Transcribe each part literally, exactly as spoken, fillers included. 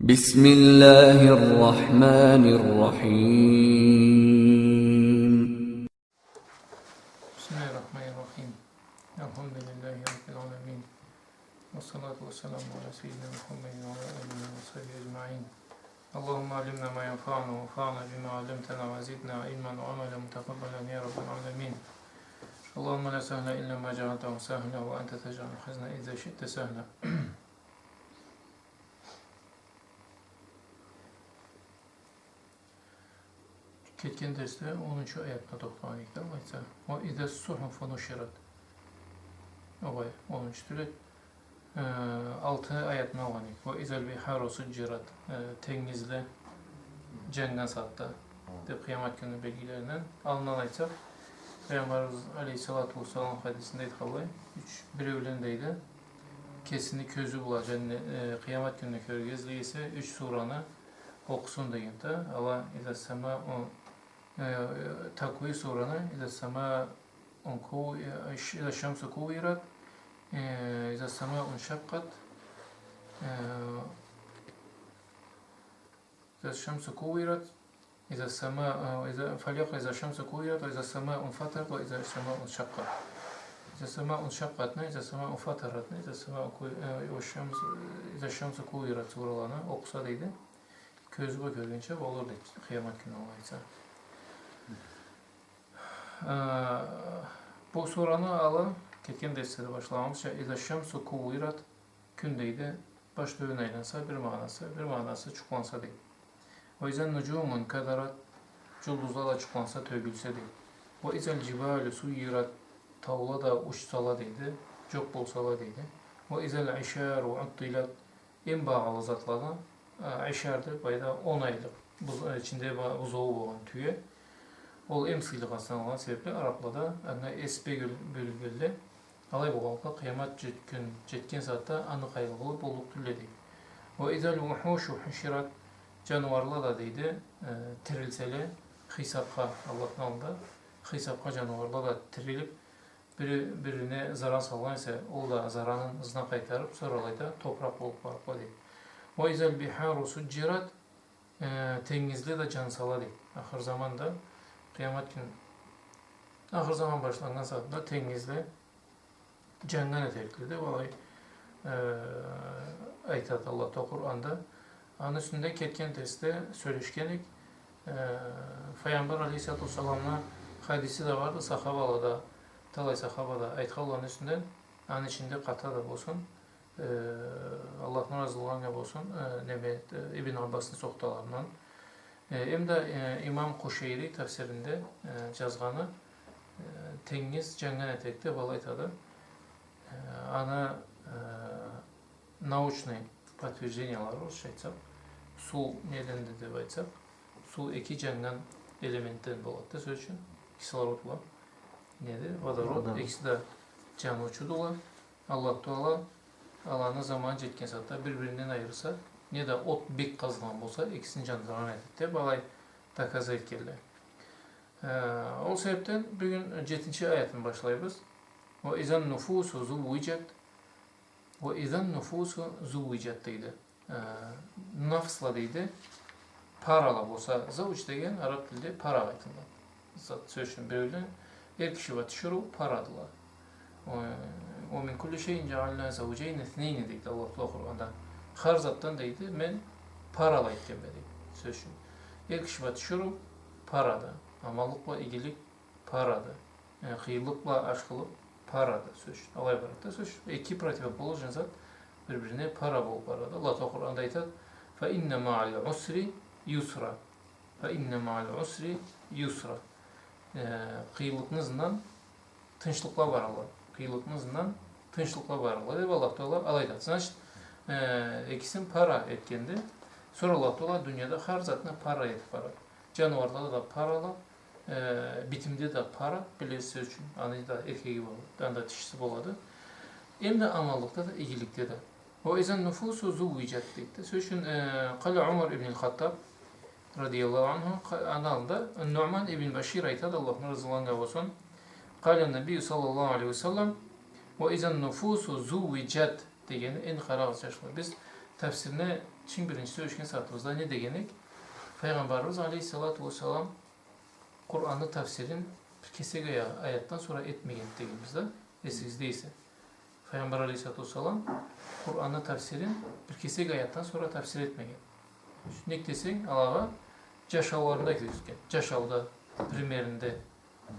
بسم الله الرحمن الرحيم. بسم الله الرحمن الرحيم. الحمد لله رب العالمين. والصلاة والسلام على سيدنا محمد وعلى آله وصحبه أجمعين. اللهم علمنا ما ينفعنا وانفعنا بما علمتنا وزدنا علما وعملا متقبلا يا رب العالمين. اللهم لا سهل إلا ما جعلته سهلا وأنت تجعل الحزن إذا شئت سهلا. Кетген дерсде онунчу аятына тохтагъан эдик да, алай айтса. وإذا الصحف نشرت. Огъай, онунчу тюл эди. Э, алты аятны алгъан эдик. وإذا البحار سجرت. Э, тенгизле джаннган сагъатда. Деб, къыямат кюнню белгилеринден. Аллындан айтсакъ, Пайгъамбарыбыз алейхиссалату уассалам хадисинде айтханлай, юч биреулен, дейди, кесини кёзю бла джанне-, э, къыямат кюнню кёрюрге излей эсе, юч сураны окъусун дегенди. Ала إذا السماء, э, Такуир сураны, إذا السماء كو-, э, إذا الشمس كورت, э, إذا السماء انشقت, э, إذا الشمس كورت, إذا السماء, э, إذا, فليقرأ إذا الشمس كورت, وإذا السماء انفطرت, وإذا السماء انشقت. إذا السماء انشقت, не, إذا السماء انفطرت, не, إذا السماء كو-, э, والشمس, إذا الشمس كورت сураланы окъуса, дейди, кёзю бла кёргенча болур, дейди, къыямат кюнню, алай айтса. Э, бу сураны ала кетген дерследе башлагъаныбызча, إذا الشمس كورت, кюн, дейди, баш тёбен айланса, бир магъанасы, бир магъанасы джукъланса, дейди. وإذا النجوم انكدرت, джулдузла да джукъланса, тёгюлсе, дейди. وإذا الجبال سيرت, таула да учсала, дейди, джокъ болсала, дейди. وإذا العشار عطلت, эм багъалы затладан, э, ишар деб, былайда он айлыкъ буз-, э, ичинде ба-, бузоуу болгъан тюе. Ол эм сыйлыгъа саналгъан себебли араблада анга эс бёл-, бёлгенле. Алай болгъанлыкъгъа, къыямат джет-, кюн джетген сагъатда аны къайгъылы боллукъ тюлле, дейди. وإذا الوحوش حشرت, джаныуарла да, дейди, э, тирилселе, хисабха, Аллахны аллында хисабха джаныуарла да тирилиб, бири бирине заран салгъан эсе, ол да заранын ызына къайтарыб, сора алайда топуракъ болуб барыб къала, дейди. وإذا البحار سجرت, э, тенгизле да джансала, дейди. Ахыр заманда, къыямат кюн, ахыр заман башланнган сагъатда тенгизле джаннган этерикле деб, алай, э, айтады Аллах Таала Къуранда. Аны юсюнде кетген дерсде сёлешген эдик. Э, Пайгъамбар алейхиссалату уассаламны хадиси да барды, сахабала да, талай сахаба да айтханланы юсюнден, аны ичинде Къатада болсун, э, Аллахны разылыгъы анга болсун, э, неме, э, Ибн Аббасны сохталарындан. Э, эм да, э, имам Къушайри тафсиринде, э, джазгъаны, э, тенгиз джаннган этерик деб алай айтады. Э, аны, э, научный подтверждениялары, орусча айтсакъ, суу неденди деб айтсакъ, суу эки джаннган элементден болады да, сёз ючюн, кислород бла, неди, водород, водород, экиси да джаныучудула. Аллах Таала аланы заманы джетген сагъатда бир-биринден айырса, неда от бек къызгъан болса, экисин джандыргъан этеди деб алай доказать этгенле. Э, ол себебден бюгюн джетинчи аятын башлайбыз. وإذا النفوس زوجت, وإذا النفوس زوجت, дейди. Э, нафсла, дейди, парала болса, зауж деген араб тилде парагъа айтылады. Зат, сёз ючюн, биреуле эр киши бла тиширыу парадыла. Э, ومن كل شيء جعلنا زوجين اثنين, дейди Аллах Таала Къуранда. Хар затдан, дейди, мен парала этгенме, дейди. Сёз ючюн, эр киши бла тиширыу парады. Аманлыкъ бла игилик парады. Э, къыйынлыкъ бла ашхылыкъ парады, сёз ючюн. Алай барады да, сёз ючюн. Эки противоположный зат бир-бирине пара болуб барады. Аллах Таала Къуранда айтады: فإن مع العسر يسرا. فإن مع العسر يسرا. Э, къыйынлыкъны ызындан тынчлыкъла баралла. Къыйынлыкъны ызындан тынчлыкъла баралла, деб Аллах Таала алай айтады. Значит, э, экисин пара этгенди. Сора Аллах Таала дунияда хар затны пара этиб барады. Джаныуарлада да парала, э, битимде да пара, билесиз, сёз ючюн, аны да эркеги болады, аны да тишиси болады. Эм да аманлыкъда да, игиликде да. وإذا النفوس زوجت, дейди да. Сёз ючюн, э, قال عمر بن الخطاب رضي الله عنه, къа-, аны аллында Нуъман ибн Башир айтады, Аллахны разылыгъы анга болсун. قال النبي صلى الله عليه وسلم: وإذا النفوس زوجت. Дегени, энди къарагъыз, джашла, биз тафсирни чынг биринчи сёлешген сагъатыбызда не дегенек? Файгъамбарыбыз алейхиссалату уассалам Къуранны тафсирин бир кесек ая-, аятдан сора этмеген дегенбиз да, эсигизде эсе. Файгъамбар алейхиссалату уассалам Къуранны тафсирин бир кесек аятдан сора тафсир этмеген. Нек десенг, алагъа джашауларында кёргюзтген. Джашауда, примеринде,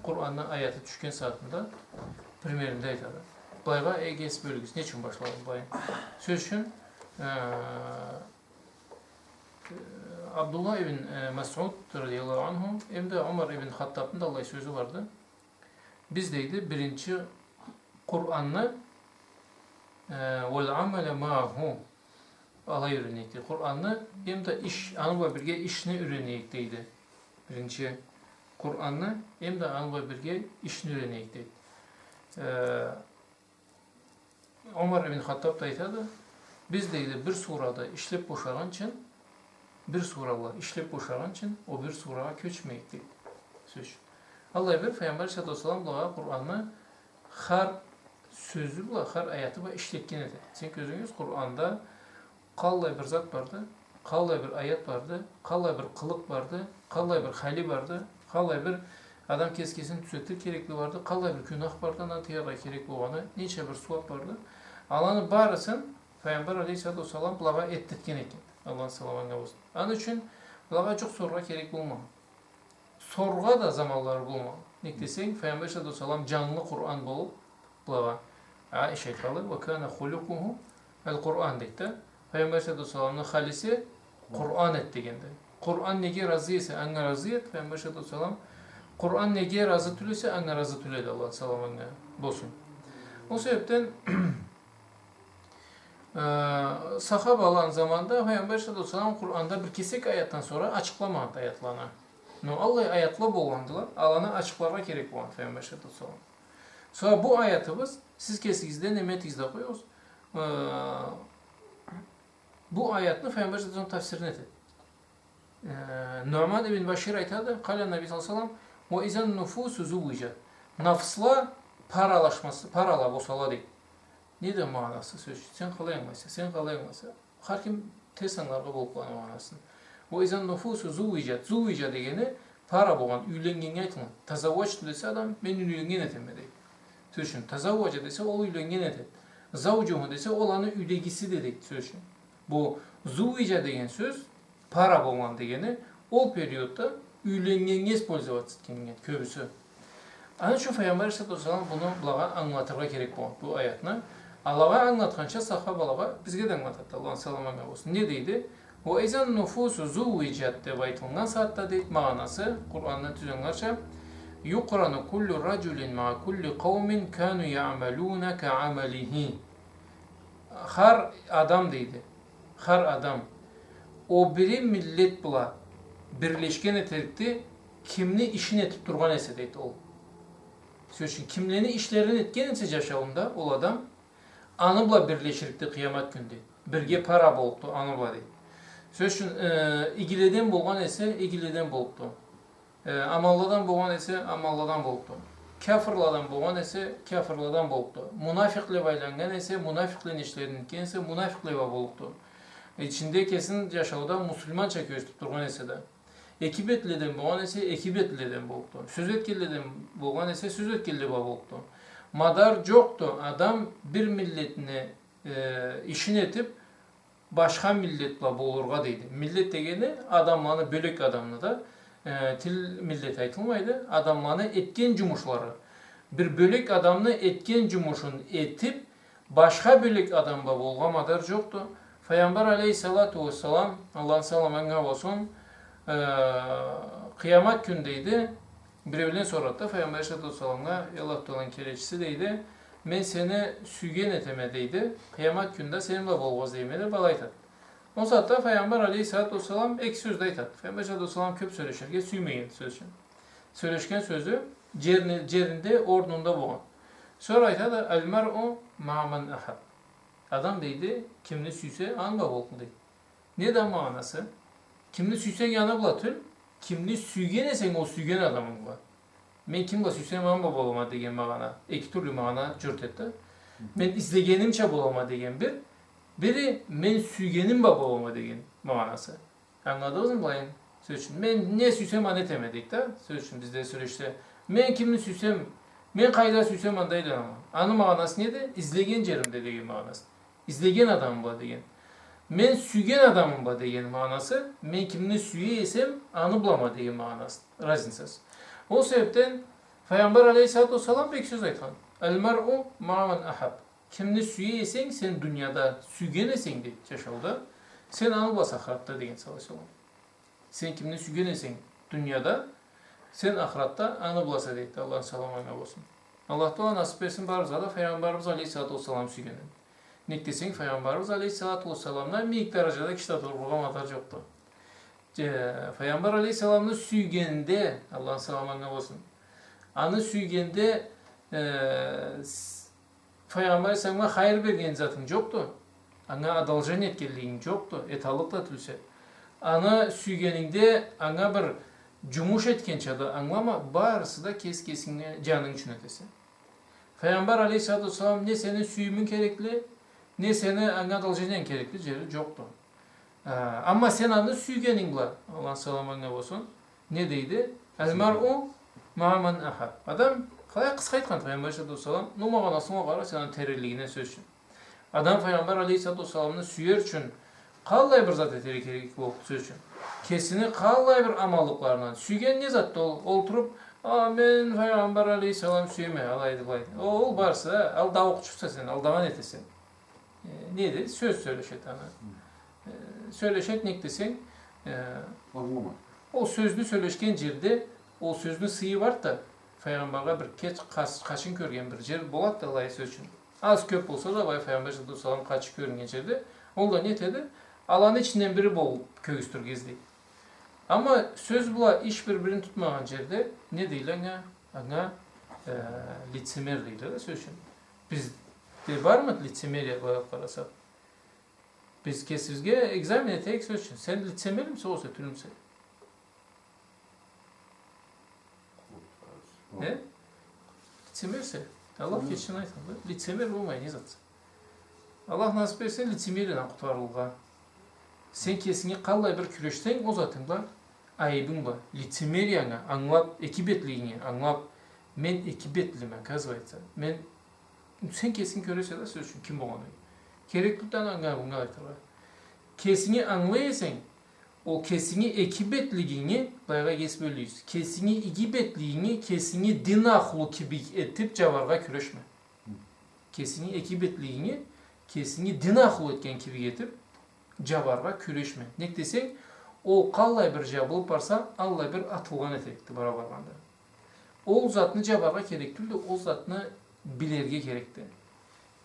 Къуранны аяты тюшген сагъатында примеринде айтады. Былайгъа, эй, кеси бёлюгюз, не ючюн башладынг былай? Сёз ючюн, э, э, Абдуллах ибн, э, Масъуд радияллаху анху, эм да Умар ибн Хаттабны да аллай сёзю барды. Биз, дейди, биринчи Къуранны, э, «валь-амаля маагьу», алай юренейик, дейди. Къуранны, эм да иш, аны бла бирге ишни юренейик, дейди. Биринчи Къуранны, эм да аны бла бирге ишни юренейик, дейди. Э, Умар ибн Хаттаб да айтады, биз, дейди, бир сурада ишлеб бошагъынчын, бир сура бла ишлеб бошагъынчын, ол бир сурагъа кёчмейик, дейди. Сёз ючюн. Аллай бир Файгъамбар алейхиссалату уассалам былагъа Къуранны хар сёзю бла, хар аяты бла ишлетген эди. Сен кёзюнге кёргюз, Къуранда къаллай бир зат барды, къаллай бир аят барды, къаллай бир къылыкъ барды, къаллай бир хали барды, къаллай бир адам кес-кесин тюзетир керекли барды, къаллай бир гюнах барды, андан тыяргъа керек болгъаны, ненча бир сууаб барды. Аланы барысын Файгъамбар алейхиссалату уассалам былагъа этдиртген экен. Аллахны саламы анга болсун. Аны ючюн былагъа джукъ соргъа керек болмагъан. Соргъа да заманлары болмагъан. Нек десенг, Файгъамбар алейхиссалату уассалам джанлы Къуран болуб, былагъа Аиша айтханлай, «Ва кана хулукъугьу аль-Къуран», дейди да. Файгъамбар алейхиссалату уассаламны халиси Къуран эди дегенди. Къуран неге разы эсе, анга разы эди Файгъамбар алейхиссалату уассалам. Къуран неге разы тюл эсе, анга разы тюл эди, Аллахны саламы анга болсун. Ол себебден, э, сахабаланы заманында Файгъамбар алейхиссалату уассалам Къуранда бир кесек аятдан сора ачыкъламагъанды аятланы. Но аллай аятла болгъандыла, аланы ачыкъларгъа керек болгъан Файгъамбар алейхиссалату уассалам. Сора бу аятыбыз, сиз кесигиз да неме этигиз да къоюгъуз, э, бу аятны Файгъамбар алейхиссалату уассалам тафсирин этеди. Э, Нуъман ибн Башир айтады, къала Наби саллаллаху алейхи ва саллам, «Ва изан нуфусу зуввиджат». Нафсла паралашмасы, парала босала, дейди. Неди магъанасы, сёз ючюн? Сен къалай ангылайса, сен къалай ангылайса. Хар ким терс ангыларгъа боллукъду магъанасын. «Ва изан нуфусу зуввиджат». Зуввиджа дегени пара болгъан, юйленнгеннге айтылгъан. «Тазавваджту» десе адам, мен юйленнген этеме, дейди. Сёз ючюн, «тазавваджа» десе, ол юйленнген этеди. «Завджугьу» десе, ол аны юйдегиси да, дейди, сёз ючюн. Бу «зуввиджа» деген сёз пара болгъан дегени, ол периодда юйленнгеннге использоваться этгеннге кёбюсю. Аны ючюн Файгъамбар алейхиссалату уассалам буну былагъа ангылатыргъа керек болгъан, бу аятны. Алагъа ангылатханча, сахабалагъа, бизге да ангылатады, Аллахны саламы анга болсун. Не дейди? «Ва изан нуфусу зуввиджат» деб айтылгъан сагъатда, дейди, магъанасы, Къуранны тюз ангыларча, «юкърану куллу раджулин маа кулли къаумин кану яъмалуна ка амалихи». Хар адам, дейди, хар адам о бири миллет бла бирлешген этерикди, кимни ишин этиб тургъан эсе, дейди, ол. Сёз ючюн, кимлени ишлерин этген эсе джашауунда ол адам, аны бла бирлеширикди къыямат кюнде. Бирге пара боллукъду аны бла, дейди. Сёз ючюн, э, игиледен болгъан эсе, игиледен боллукъду. Э, аманладан болгъан эсе, аманладан боллукъду. Кяфырладан болгъан эсе, кяфырладан боллукъду. Мунафикъле бла айланнган эсе, мунафикълени ишлерин этген эсе, мунафикъле бла боллукъду. Ичинде кесин джашауда муслиманча кёргюзтюб тургъан эсе да. Эки бетледен болгъан эсе, эки бетледен боллукъду. Сёз этгенледен болгъан эсе, сёз этгенле бла боллукъду. Мадар джокъду адам бир миллетни, э, ишин этиб, башха миллет бла болургъа, дейди. Миллет дегени адамланы, бёлек адамны да, э, тил, миллет айтылмайды. Адамланы этген джумушлары. Бир бёлек адамны этген джумушун этиб, башха бёлек адам бла болургъа мадар джокъду. Файгъамбар алейхиссалату уассалам, Аллахны саламы анга болсун, э, къыямат кюн, дейди, биреулен сорады да Файгъамбар алейхиссалату уассаламгъа, эй Аллаху Тааланы келечиси, дейди, мен сени сюйген этеме, дейди, къыямат кюнде сени бла болургъа излейме деб, алай айтады. Ол сагъатда Файгъамбар алейхиссалату уассалам эки сёз да айтады. Файгъамбар алейхиссалату уассалам кёб сёлеширге сюймеген, сёз ючюн. Сёлешген сёзю джерни-, джеринде, орнунда болгъан. Сора айтады, «Аль-маръу маъа ман ахабб». Адам, дейди, кимни сюйсе, аны бла боллукъду, дейди. Неди магъанасы? Кимни сюйсенг, аны бла тюл, кимни сюйген эсенг, ол сюйген адамынг бла. Мен ким бла сюйсем, аны бла болама деген магъана. Эки тюрлю магъана джюрют этеди. Мен излегенимча болама деген бир, Бири, мен сюйгеним бла болама деген магъанасы. Ангыладыгъызмы былайын? Сёз ючюн, мен не сюйсем, аны этеме дейди да. Сёз ючюн, бизде сёлешсе, мен кимни сюйсем, мен къайда сюйсем, анда айланама. Аны магъанасы неди? Излеген джеримде деген магъанасы. Излеген адамым бла деген. Мен сюйген адамым бла деген магъанасы, мен кимни сюе эсем, аны блама деген магъанасы. Разницасы. Ол себебден Файгъамбар алейхиссалату уассалам бек сёз айтхан. Аль-маръу маъа ман ахаб. Кимни сюе эсенг, сен дунияда сюйген эсенг, дейди, джашауда, сен аны бласа ахыратда деген, саллаллаху алейхи ва саллам. Сен кимни сюйген эсенг дунияда, сен ахыратда аны бласа, дейди. Аллахны саламы анга болсун. Аллах Тагъала насыб этсин барыбызгъа да Файгъамбарыбыз алейхиссалату уассаламны сюйгеннге. Нек десенг, Файгъамбарыбыз алейхиссалату уассаламдан мийик даражада киши да турургъа мадар джокъду. Э, Файгъамбар алейхиссаламны сюйгенде, Аллахны саламы анга болсун, аны сюйгенде, э, с-, Файгъамбар алейхиссаламгъа хайыр берген затынг джокъду. Анга одолжение этгенлигинг джокъду, эталлыкъ да тюлсе. Аны сюйгенингде анга бир джумуш этгенча да англама, барысы да кес-кесинге джанынг ючюн этесе. Файгъамбар алейхиссалату уассалам не сени сюйюмюнг керекли, не сени анга одолжениенг керекли джери джокъду. А, амма сен аны сюйгенинг бла, Аллахны саламы анга болсун, не дейди? Аль-маръу маъа ман ахаб. Адам, къалай къысха айтхан Файгъамбар алейхиссалату уассалам, но магъанасына къара, сен аны теренлигине, сёз ючюн. Адам Файгъамбар алейхиссалату уассаламны сюер ючюн къаллай бир зат этерге керек боллукъду, сёз ючюн. Кесини къаллай бир аманлыкъларындан. Сюйген не затды ол? Олтуруб, а, мен Файгъамбар алейхиссаламны сюеме, алайды, былайды. Ол, ол барысы да, алдаучуса сен, алдагъан этесе. Э, неди? Сёз сёлешед аны. Э, сёлешед, нек десенг, э, ол сёзню сёлешген джерде, ол сёзню сыйы барды да, Файгъамбаргъа бир кеч-, къач-, къачын кёрген бир джер болады да, алай, сёз ючюн. Аз-кёб болса да, былай, Файгъамбар алейхиссалату уассалам къачы кёрюннген джерде, ол да не этеди? Аланы ичинден бири болуб кёргюзтюрге излейди. Амма сёз бла иш бир-бирин тутмагъан джерде не дейле анга? Анга, э, лицемер дейле да, сёз ючюн. Бизде бармы лицемерие, былай къарасакъ? Биз кесибизге экзамен этейик, сёз ючюн. Сен лицемермисе, огъесе тюлмюсе? Э? Лицемерсе. Аллах кечсин, айтхан да. Лицемер болмай, не затса. Аллах насыб этсе, лицемериеден къутарылгъа. Сен кесинге къаллай бир кюрешсенг, ол затынг бла, айыбынг бла, лицемериянгы англаб, эки бетлигинги англаб, мен эки бетлиме, оказывается. Мен, сен кесинг кёресе да, сёз ючюн, ким болгъанынг. Керекли да анга, мынга айтыргъа. Кесинги англай эсенг, ол кесинги эки бетлигинги, былайгъа кесиб ёлюйюз. Кесинги иги бетлигинги, кесинги дин ахлу кибик этиб джабаргъа кюрешме. Кесинги эки бетлигинги, кесинги дин ахлу этген кибик этиб, джабаргъа кюрешме. Нек десенг, ол къаллай бир джабылыб барса, аллай бир атылгъан этерикди бара баргъанда. Ол затны джабаргъа керек тюлдю, ол затны билирге керекди.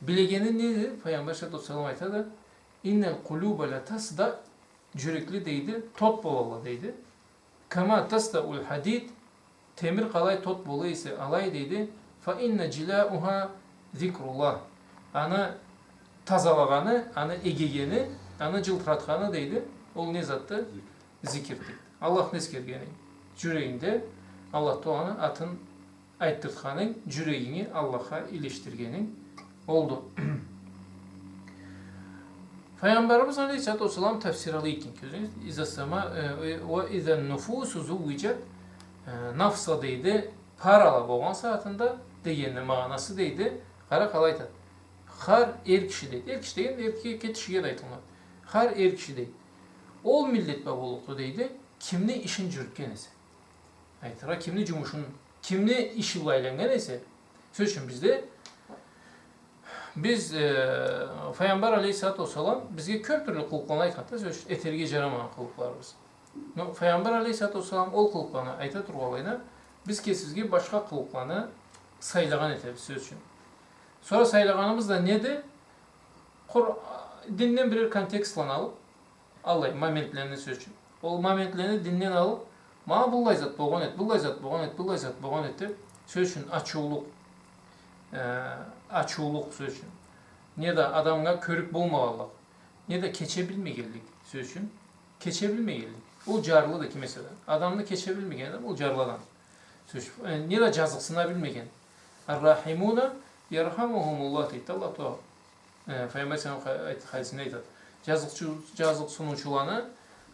Билегени неди? Файгъамбар саллаллаху алейхи ва саллам айтады, «Инналь къулюба ля тасда», джюрекле, дейди, тот болалла, дейди. «Кама тасдауль хадид», темир къалай тот бола эсе, алай, дейди, «фа инна джилауха зикруллах». Аны тазалагъаны, аны эгегени, аны джылтыратханы, дейди, ол не затды? Зикир. Зикир, дейди. Аллахны эсгергени. Джюрегингде Аллах Тагъаланы атын айтдыртханынг, джюрегинги Аллахха илешдиргенинг олду. Файгъамбарыбыз алейхиссалату уассалам тафсир алай экен, кёрдюгюз. Иза сама, э, э, ва иза нуфусу зуввиджат, э, нафса, дейди, парала болгъан сагъатында дегенни магъанасы, дейди. Къара, къалай айтады. Хар эр киши, дейди. Эр киши деген эркекге, тишиге да айтылынады. Хар эр киши, дейди. Ол миллет бла боллукъду, дейди, кимни ишин джюрютген эсе. Айтыргъа, кимни джумушун, кимни иши бла айланнган эсе, сёз ючюн, бизде, биз, э, Файгъамбар алейхиссалату уассалам бизге кёб тюрлю къылыкъланы айтханды, сёз ючюн, этерге джарамагъан къылыкъларыбыз. Но Файгъамбар алейхиссалату уассалам ол къылыкъланы айта тургъанлайына, биз кесибизге башха къылыкъланы сайлагъан этебиз, сёз ючюн. Сора сайлагъаныбыз да неди? Къур-, динден бирер контекстланы алыб, аллай моментлени, сёз ючюн. Ол моментлени динден алыб, ма быллай зат болгъан эди, быллай зат болгъан эди, быллай зат болгъан эди деб, сёз ючюн, ачыулукъ, э, ачыулукъ, сёз ючюн. Неда адамгъа кёрюк болмагъанлыкъ, неда кече билмегенлик, сёз ючюн. Кече билмегенлик. Ол джарлыды ким эсе да. Адамны кече билмеген адам, ол джарлы адам. Сёз ючюн, э, неда джазыкъсына билмеген. Ар-рахимуна ярхамухумуллах, дейди Аллах Тагъала. Э, Файгъамбар саллаллаху алейхи ва саллам хадисинде айтады. Джазыкъчы-, джазыкъсыныучуланы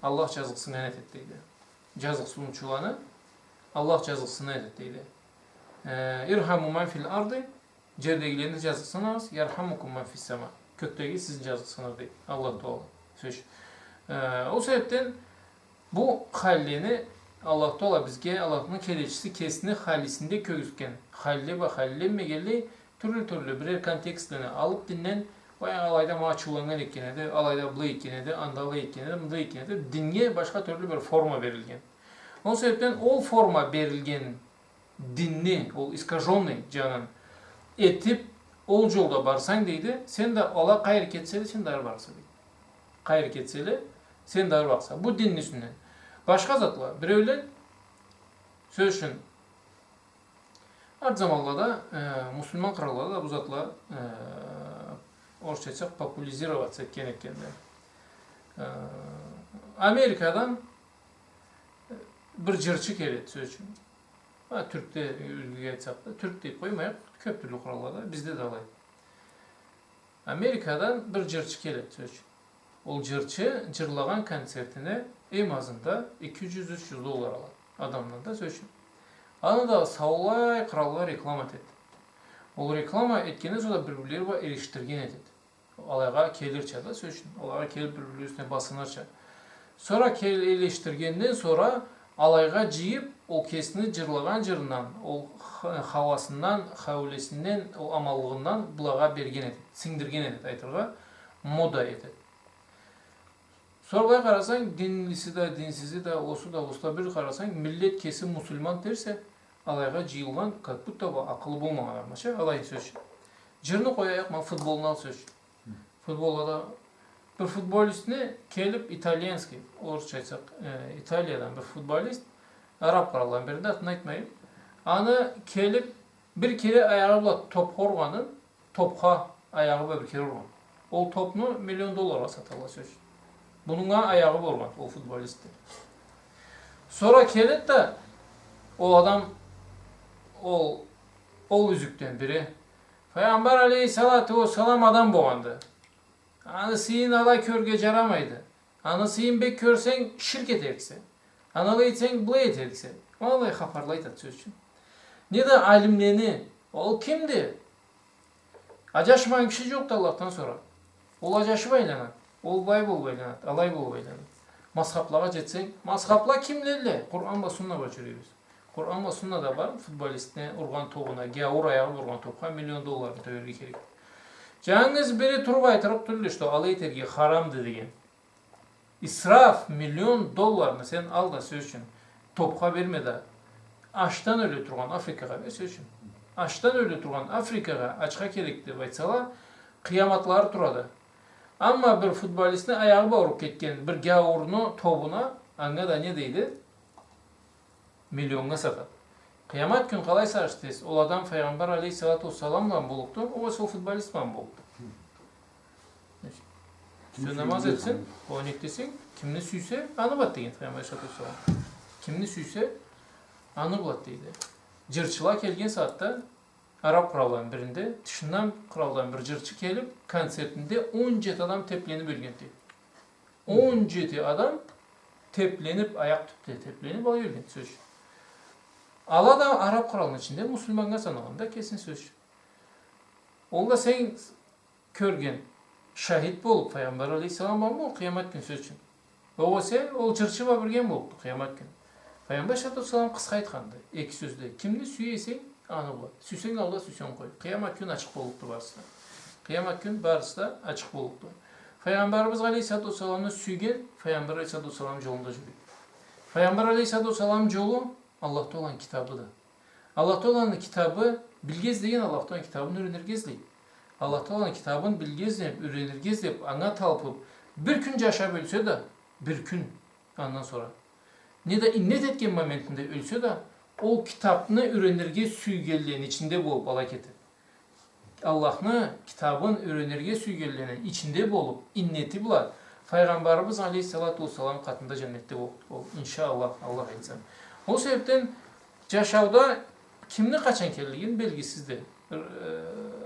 Аллах джазыкъсыннган этеди, дейди. Джазыкъсыныучуланы Аллах джазыкъсыннган этеди, дейди. Э, «Ирхаму ман фил арды», джердегилени джазыкъсыныгъыз, «Ярхамукум ман фис сама». Кёкдеги сизни джазыкъсыныр, дейди Аллах Таала. Сёз. Э, ол себебден бу халлени Аллах Таала бизге, Аллахны келечиси кесини халисинде кёргюзтген. Халле бла халленмегенлей, тюрлю-тюрлю бирер контекстлени алып динден, баягъы алайда ма ачыуланнган этген эди, алайда былай этген эди, анда алай этген эди, мындай этген эди, динге башха тюрлю бир форма берилген. Ол себебден ол форма берилген динни, ол искажённый джанын этип, ол джолда барсанг, дейди, сен да, ала къайры кетселе, сен да ары барса, дейди. Къайры кетселе, сен да ары барса. Бу динни юсюнден. Башха затла, биреулен, сёз ючюн, арт заманлада, э, муслиман къраллада да бу затла, э, орусча айтсакъ, популяризироваться этген этгенди. Э, Америкадан бир джырчы келеди, сёз ючюн. Ха, тюркде, ёзгеге айтсакъ да, тюрк деб къоймайыкъ, кёб тюрлю къраллада, бизде да алай. Америкадан бир джырчы келеди, сёз ючюн. Ол джырчы джырлагъан концертине эм азында эки джюз, юч джюз доллар алады адамдан да, сёз ючюн. Аны да саулай къралгъа реклама этеди. Ол реклама этгенден сора да бир-бирлери бла элешдирген этеди. Алайгъа келирча да, сёз ючюн, алайгъа келиб бир-бири юсюне басынырча. Сора кел-, элешдиргенден сора алайгъа джыйыб, ол кесини джырлагъан джырындан, ол х-, хауасындан, хаулесинден, ол аманлыгъындан былагъа берген этеди, сингдирген этеди, айтыргъа, мода этеди. Сора былай къарасанг, динлиси да, динсизи да, осу да, осу да бир къарасанг, миллет кеси муслиман дерсе, алайгъа джыйылгъан, как будто бы акъылы болмагъан адамлача, алай, сёз ючюн. Джырны къояйыкъ, ма футболну ал, сёз ючюн. Футболда да бир футболистни келиб, итальянский, орусча айтсакъ, э, Италиядан бир футболист, араб къралладан биринде, атын айтмайым. Аны келиб, бир кере аягъы бла топха ургъанын, топха аягъы бла бир кере ургъан. Ол топну миллион долларгъа саталла, сёз ючюн. Бунунга аягъы бла ургъан ол футболистни. Сора келеди да, ол адам, ол, ол юзюкден бири, Файгъамбар алейхиссалату уассалам адам болгъанды. Аны сыйын алай кёрюрге джарамайды. Аны сыйын бек кёрсенг, ширк этериксе. Аны алай этсенг, былай этериксе. Аллай хапарла айтады, сёз ючюн. Неда алимлени, ол кимди? Аджашмагъан киши джокъду Аллахдан сора. Ол аджашыб айланады. Ол былай болуб айланады, алай болуб айланады. Мазхаблагъа джетсенг, мазхабла кимлелле? Къуран бла сунна бла джюрюйбюз. Къуран бла суннада бар, футболистни ургъан тобуна, гяуур аягъы бла ургъан топха миллион долларны тёлерге керек. Джангыз бири туруб айтырыкъ тюлдю, что алай этерге харамды деген. Исраф, миллион долларны сен ал да, сёз ючюн, топха берме да, ачдан ёле тургъан Африкагъа бер, сёз ючюн. Ачдан ёле тургъан Африкагъа ачха керек деб айтсала, къыяматлары турады. Амма бир футболистни аягъы бла уруп кетген бир гяуурну тобуна, анга да не дейди? Миллионнга сатады. Къыямат кюн къалай сагъыш этесиз? Ол адам Файгъамбар алейхиссалату уассалам бла боллукъду, огъесе ол футболист бла боллукъду. Ким сюйсе намаз этсин, ол нек десенг, кимни сюйсе, аны бла деген Файгъамбар алейхиссалату уассалам. Кимни сюйсе, аны бла дейди. Джырчыла келген сагъатда араб къралланы биринде, тышындан къралдан бир джырчы келип, концертинде он джети адам тепленип ёлген дейди. Он джети адам тепленип, аякъ тюпде тепленип, алай ёлген, сёз ючюн. Ала да араб къралны ичинде муслиманнга саналгъан да кесин, сёз ючюн. Ол да сен кёрген, шахид болуп, Файгъамбар алейхиссалам бла болуп, къыямат кюн, сёз ючюн. Огъесе ол джырчы бла бирге боллукъду къыямат кюн. Файгъамбар алейхиссалату уассалам къысха айтханды, эки сёзде. Кимни сюе эсенг, аны бла. Сюйсенг ал да, сюйсенг къой. Къыямат кюн ачыкъ боллукъду барысы да. Къыямат кюн барысы да ачыкъ боллукъду. Файгъамбарыбыз алейхиссалату уассаламны сюйген, Файгъамбар алейхиссалату уассалам джолунда джюрюйдю. Файгъамбар алейхиссалату уассалам джолу Аллах Тааланы китабыды. Аллах Тааланы китабы, билгез деген Аллах Тааланы китабын юренирге излей. Аллах Тааланы китабын билгез деп, юренирге излеп, анга талпып, бир кюн джашап ёлсе да, бир кюн андан сора, неда иннет этген моментинде ёлсе да, ол китапны юренирге сюйгенлени ичинде болуп алай кетеди. Аллахны китабын юренирге сюйгенлени ичинде болуп, иннети бла Файгъамбарыбыз алейхиссалату уассалам къатында джаннетде болуп, ол, иншаАллах, Аллах айтса. Ол себепден джашауда кимни къачан келлигин белгисизди. Бир, э,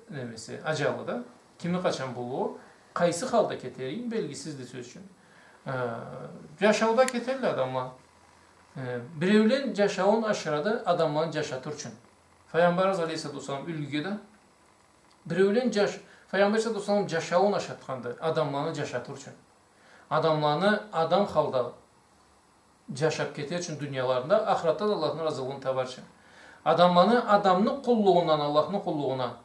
немеси, аджалы да. Кимни къачан болур, къайсы халда кетеринг белгисизди, сёз ючюн. Э, джашауда кетелле адамла. Э, биреулен джашауун ашырады, адамланы джашатыр ючюн. Файгъамбарыбыз алейхиссалату уассалам юлгюге да, биреулен джаш-, Файгъамбар алейхиссалату уассалам джашауун ашатханды, адамланы джашатыр ючюн. Адамланы адам халда джашаб кетер ючюн дунияларында, ахыратда да Аллахны разылыгъын табар ючюн. Адамланы адамны къуллугъундан Аллахны къуллугъуна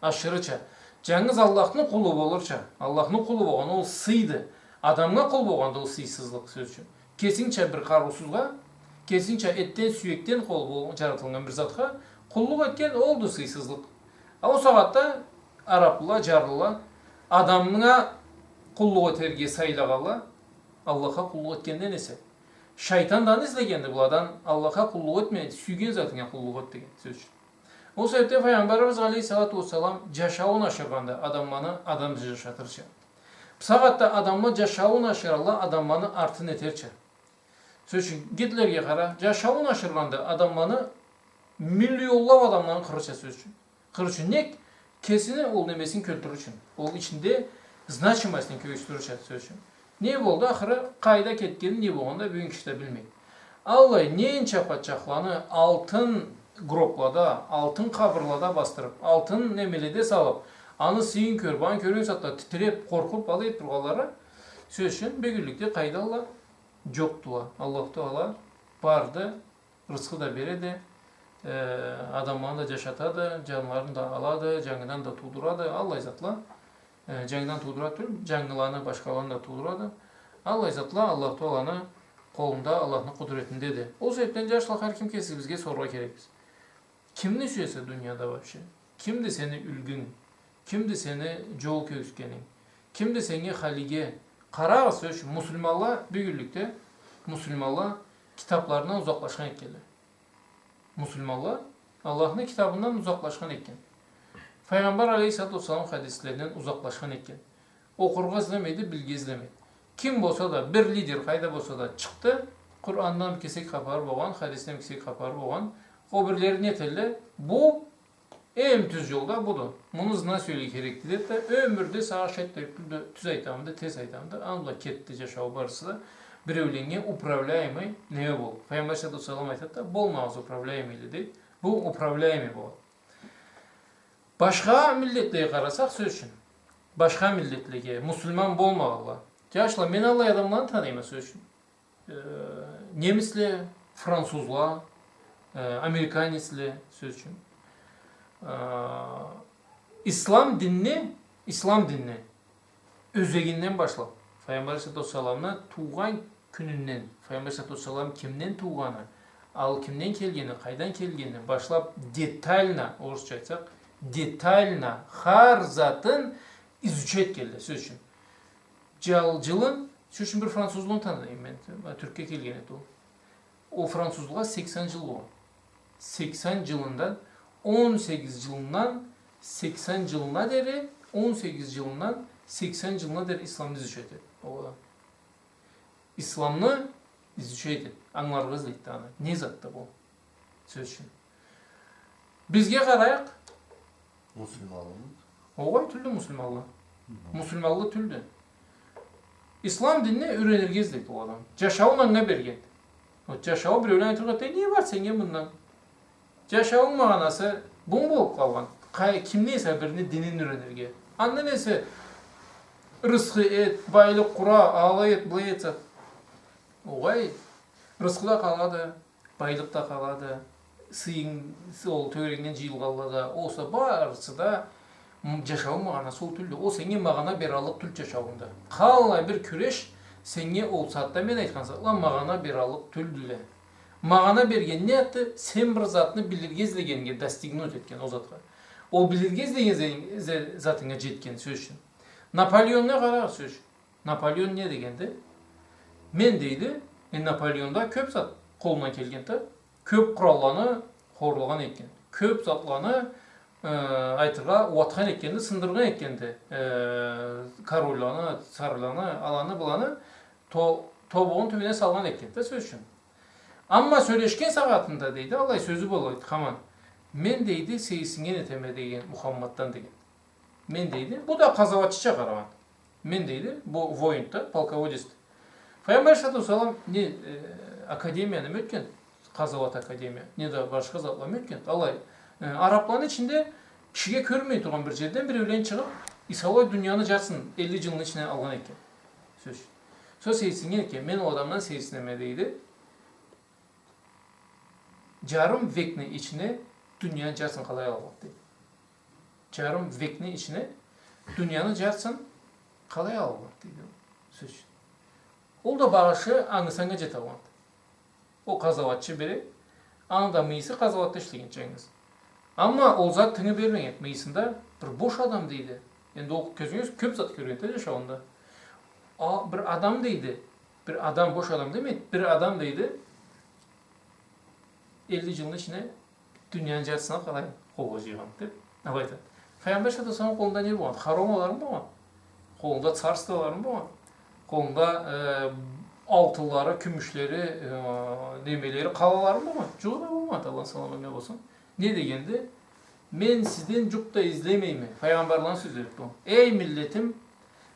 ашырырча, джангыз Аллахны къулу болурча, Аллахны къулу болгъан ол сыйды. Адамгъа къул болгъанда ол сыйсызлыкъ, сёз ючюн. Кесингча бир къарыусузгъа, кесингча этден, сюекден къол бол-, джаратылгъан бир затха къуллукъ этген, олду сыйсызлыкъ. А ол сагъатда араблыла, джарлыла, адамгъа къуллукъ этерге сайлагъанла, Аллахха къуллукъ этгенден эсе. Шайтан да аны излегенди быладан, Аллахха къуллукъ этме, сюйген затынга къуллукъ эт деген, сёз ючюн. Ол себебден Файгъамбарыбыз алейхиссалату уассалам джашауун ашыргъанды, адамланы адам джашатырча. Бусагъатда адамла джашауун ашыралла, адамланы артын этерча. Сёз ючюн, Гитлерге къара, джашауун ашыргъанды, адамланы миллионлаб адамланы къырырча, сёз ючюн. Къырыр ючюн. Нек? Кесини ол немесин кёлтюрюр ючюн. Ол ичинде значимостин кёргюзтюрюрча, сёз ючюн. Не болду? Ахыры къайда кетгенин, не болгъанын да бюгюн киши да билмей. Аллай ненча патчахланы алтын гроблада, алтын къабырлада басдырыб, алтын немеледе салыб, аны сыйын кёрюб, аны кёрген сагъатда титиреб, къоркъуб, алай этиб тургъанлары, сёз ючюн, бюгюнлюкде къайдалла? Джокъдула. Аллаху Таала барды, рысхы да береди, э, адамланы да джашатады, джанларын да алады, джангыдан да туудурады, аллай затла, э, джангыдан туудурады тюл, джангыланы, башхаланы да туудурады. Аллай затла Аллаху Тааланы къолунда, Аллахны къудуретиндеди. Ол себебден, джашла, хар ким кесибизге сорургъа керекбиз. Кимни сюесе дунияда вообще? Кимди сени юлгюнг? Кимди сени джол кёргюзтгенинг? Кимди сеннге халиге? Къарагъыз, сёз ючюн, муслиманла бюгюнлюкде, муслиманла китабларындан узакълашхан этгенле. Муслиманла Аллахны китабындан узакълашхан этген. Файгъамбар алейхиссалату уассалам хадислеринден узакълашхан этген. Окъургъа излемейди, билирге излемейди. Ким болса да, бир лидер къайда болса да чыкъды, Къурандан бир кесек хапары болгъан, хадисден бир кесек хапары болгъан. Ол бирлери не этелле? Бу эм тюз джол да буду. Муну ызына сюерге керекди деб да, ёмюрде сагъыш этмей, тюз айтамыды, терс айтамыды, аны бла кетди джашау барысы да. Биреуленнге управляемый неме болуб. Файгъамбар алейхиссалату уассалам айтады да, болмагъыз управляемыйле дейди. Бу управляемый болады. Башха миллетлеге къарасакъ, сёз ючюн. Башха миллетлеге, муслиман болмагъанла. Джашла, мен аллай адамланы таныйма, сёз ючюн. Э, немисле, французла, э, американецле, сёз ючюн. Э, ислам динни, ислам динни ёзегинден башлаб, Файгъамбар алейхиссалату уассаламны туугъан кюнюнден, Файгъамбар алейхиссалату уассалам кимден туугъаны, ал кимден келгени, къайдан келгени башлаб, детально, орусча айтсакъ, детально хар затын изучать этгенле, сёз ючюн. Джал-, джылын, сёз ючюн, бир французну таныйма мен, тюркге келген эди ол. Ол французлагъа сексен джыл болгъан. Сексен джылындан, он сегиз джылындан сексен джылына дери, он сегиз джылындан сексен джылына дери исламны изучать этеди ол адам. Исламны изучать этеди, ангыларгъа излейди аны. Не затды бу? Сёз ючюн. Бизге къарайыкъ. Муслиманлымы? Огъай, тюлдю муслиманлы. Мгм. Муслиманлы тюлдю. Ислам динни юренирге излейди ол адам. Джашауун анга берген. Вот, джашауу, биреуле айтыргъа, не бар сеннге мындан? Джашауунг магъанасы бу болуб къалгъан. Къай-, кимни эсе бирини динин юренирге. Андан эсе рысхы эт, байлыкъ къура, алай эт, былай эт. Огъай, рысхы да къалады, байлыкъ да къалады, сыйынг, ол тёгеренгден джыйылгъанла да, ол са барысы да, м, джашауунг магъанасы ол тюлдю. Ол сеннге магъана бераллыкъ тюлдю джашауунгда. Къаллай бир кюреш сеннге ол сагъатда мен айтхан затла магъана бераллыкъ тюлдюле. Магъана берген не затды? Сен бир затны билирге излегенинге, достигнуть этген ол затха. Ол билирге излеген зе-, зе-, затынга джетген, сёз ючюн. Наполеоннга къарагъыз, сёз ючюн. Наполеон не дегенди? Мен, дейди, э, Наполеон да кёб зат къолундан келгенди да, кёб къуралланы хорлагъан этген. Кёб затланы, э, айтыргъа, уатхан этгенди, сындыргъан этгенди. Э, королланы, царьланы, аланы, быланы то-, тобугъун тюбюне салгъан этгенди да, сёз ючюн. Амма сёлешген сагъатында, дейди, аллай сёзю болады, хаман. Мен, дейди, сейирсиннген этеме деген Мухаммаддан деген. Мен, дейди, бу да къазауатчыча къарагъан. Мен, дейди, бу воин да, полководец да. Файгъамбар алейхиссалату уассалам не, э, академияны ётген, къазауат академия, неда башха затла ётген. Алай, э, арабланы ичинде кишиге кёрюнмей тургъан бир джерден биреулен чыгъыб, Иса алай дунияны джартысын элли джылны ичине алгъан экен. Сёз ючюн. Сора сейирсинген экен, мен ол адамдан сейирсинеме, дейди. Джарым векни ичине дунияны джартысын къалай алгъанды, дейди. Джарым векни ичине дунияны джартысын къалай алгъанды, дейди. Сёз ючюн. Ол да багъышы ангы санга джеталгъанды. Ол къазауатчы бири, аны да мыйысы къазауатда ишлеген джангыз. Амма ол зат тынгы бермеген, мыйысында бир бош адам, дейди. Энди ол кёзюгюз кёб зат кёргенди джашауунда. А, бир адам, дейди, бир адам, бош адам демейди, бир адам, дейди, элли джылны ичине дунияны джартысына къалай къолгъа джыйгъан, деб, алай айтады. Файгъамбар саллаллаху алейхи ва саллам къолунда не болгъан? Харамаларымы болгъан? Къолунда царстволарымы болгъан? Къолунда, э, алтынлары, кюмюшлери, э, немелери, къалаларымы болгъан? Джукъ да болмады, Аллах саламы анга болсун. Не дегенди? Мен сизден джукъ да излемейме. Файгъамбарланы сёзлери бу. Эй миллетим,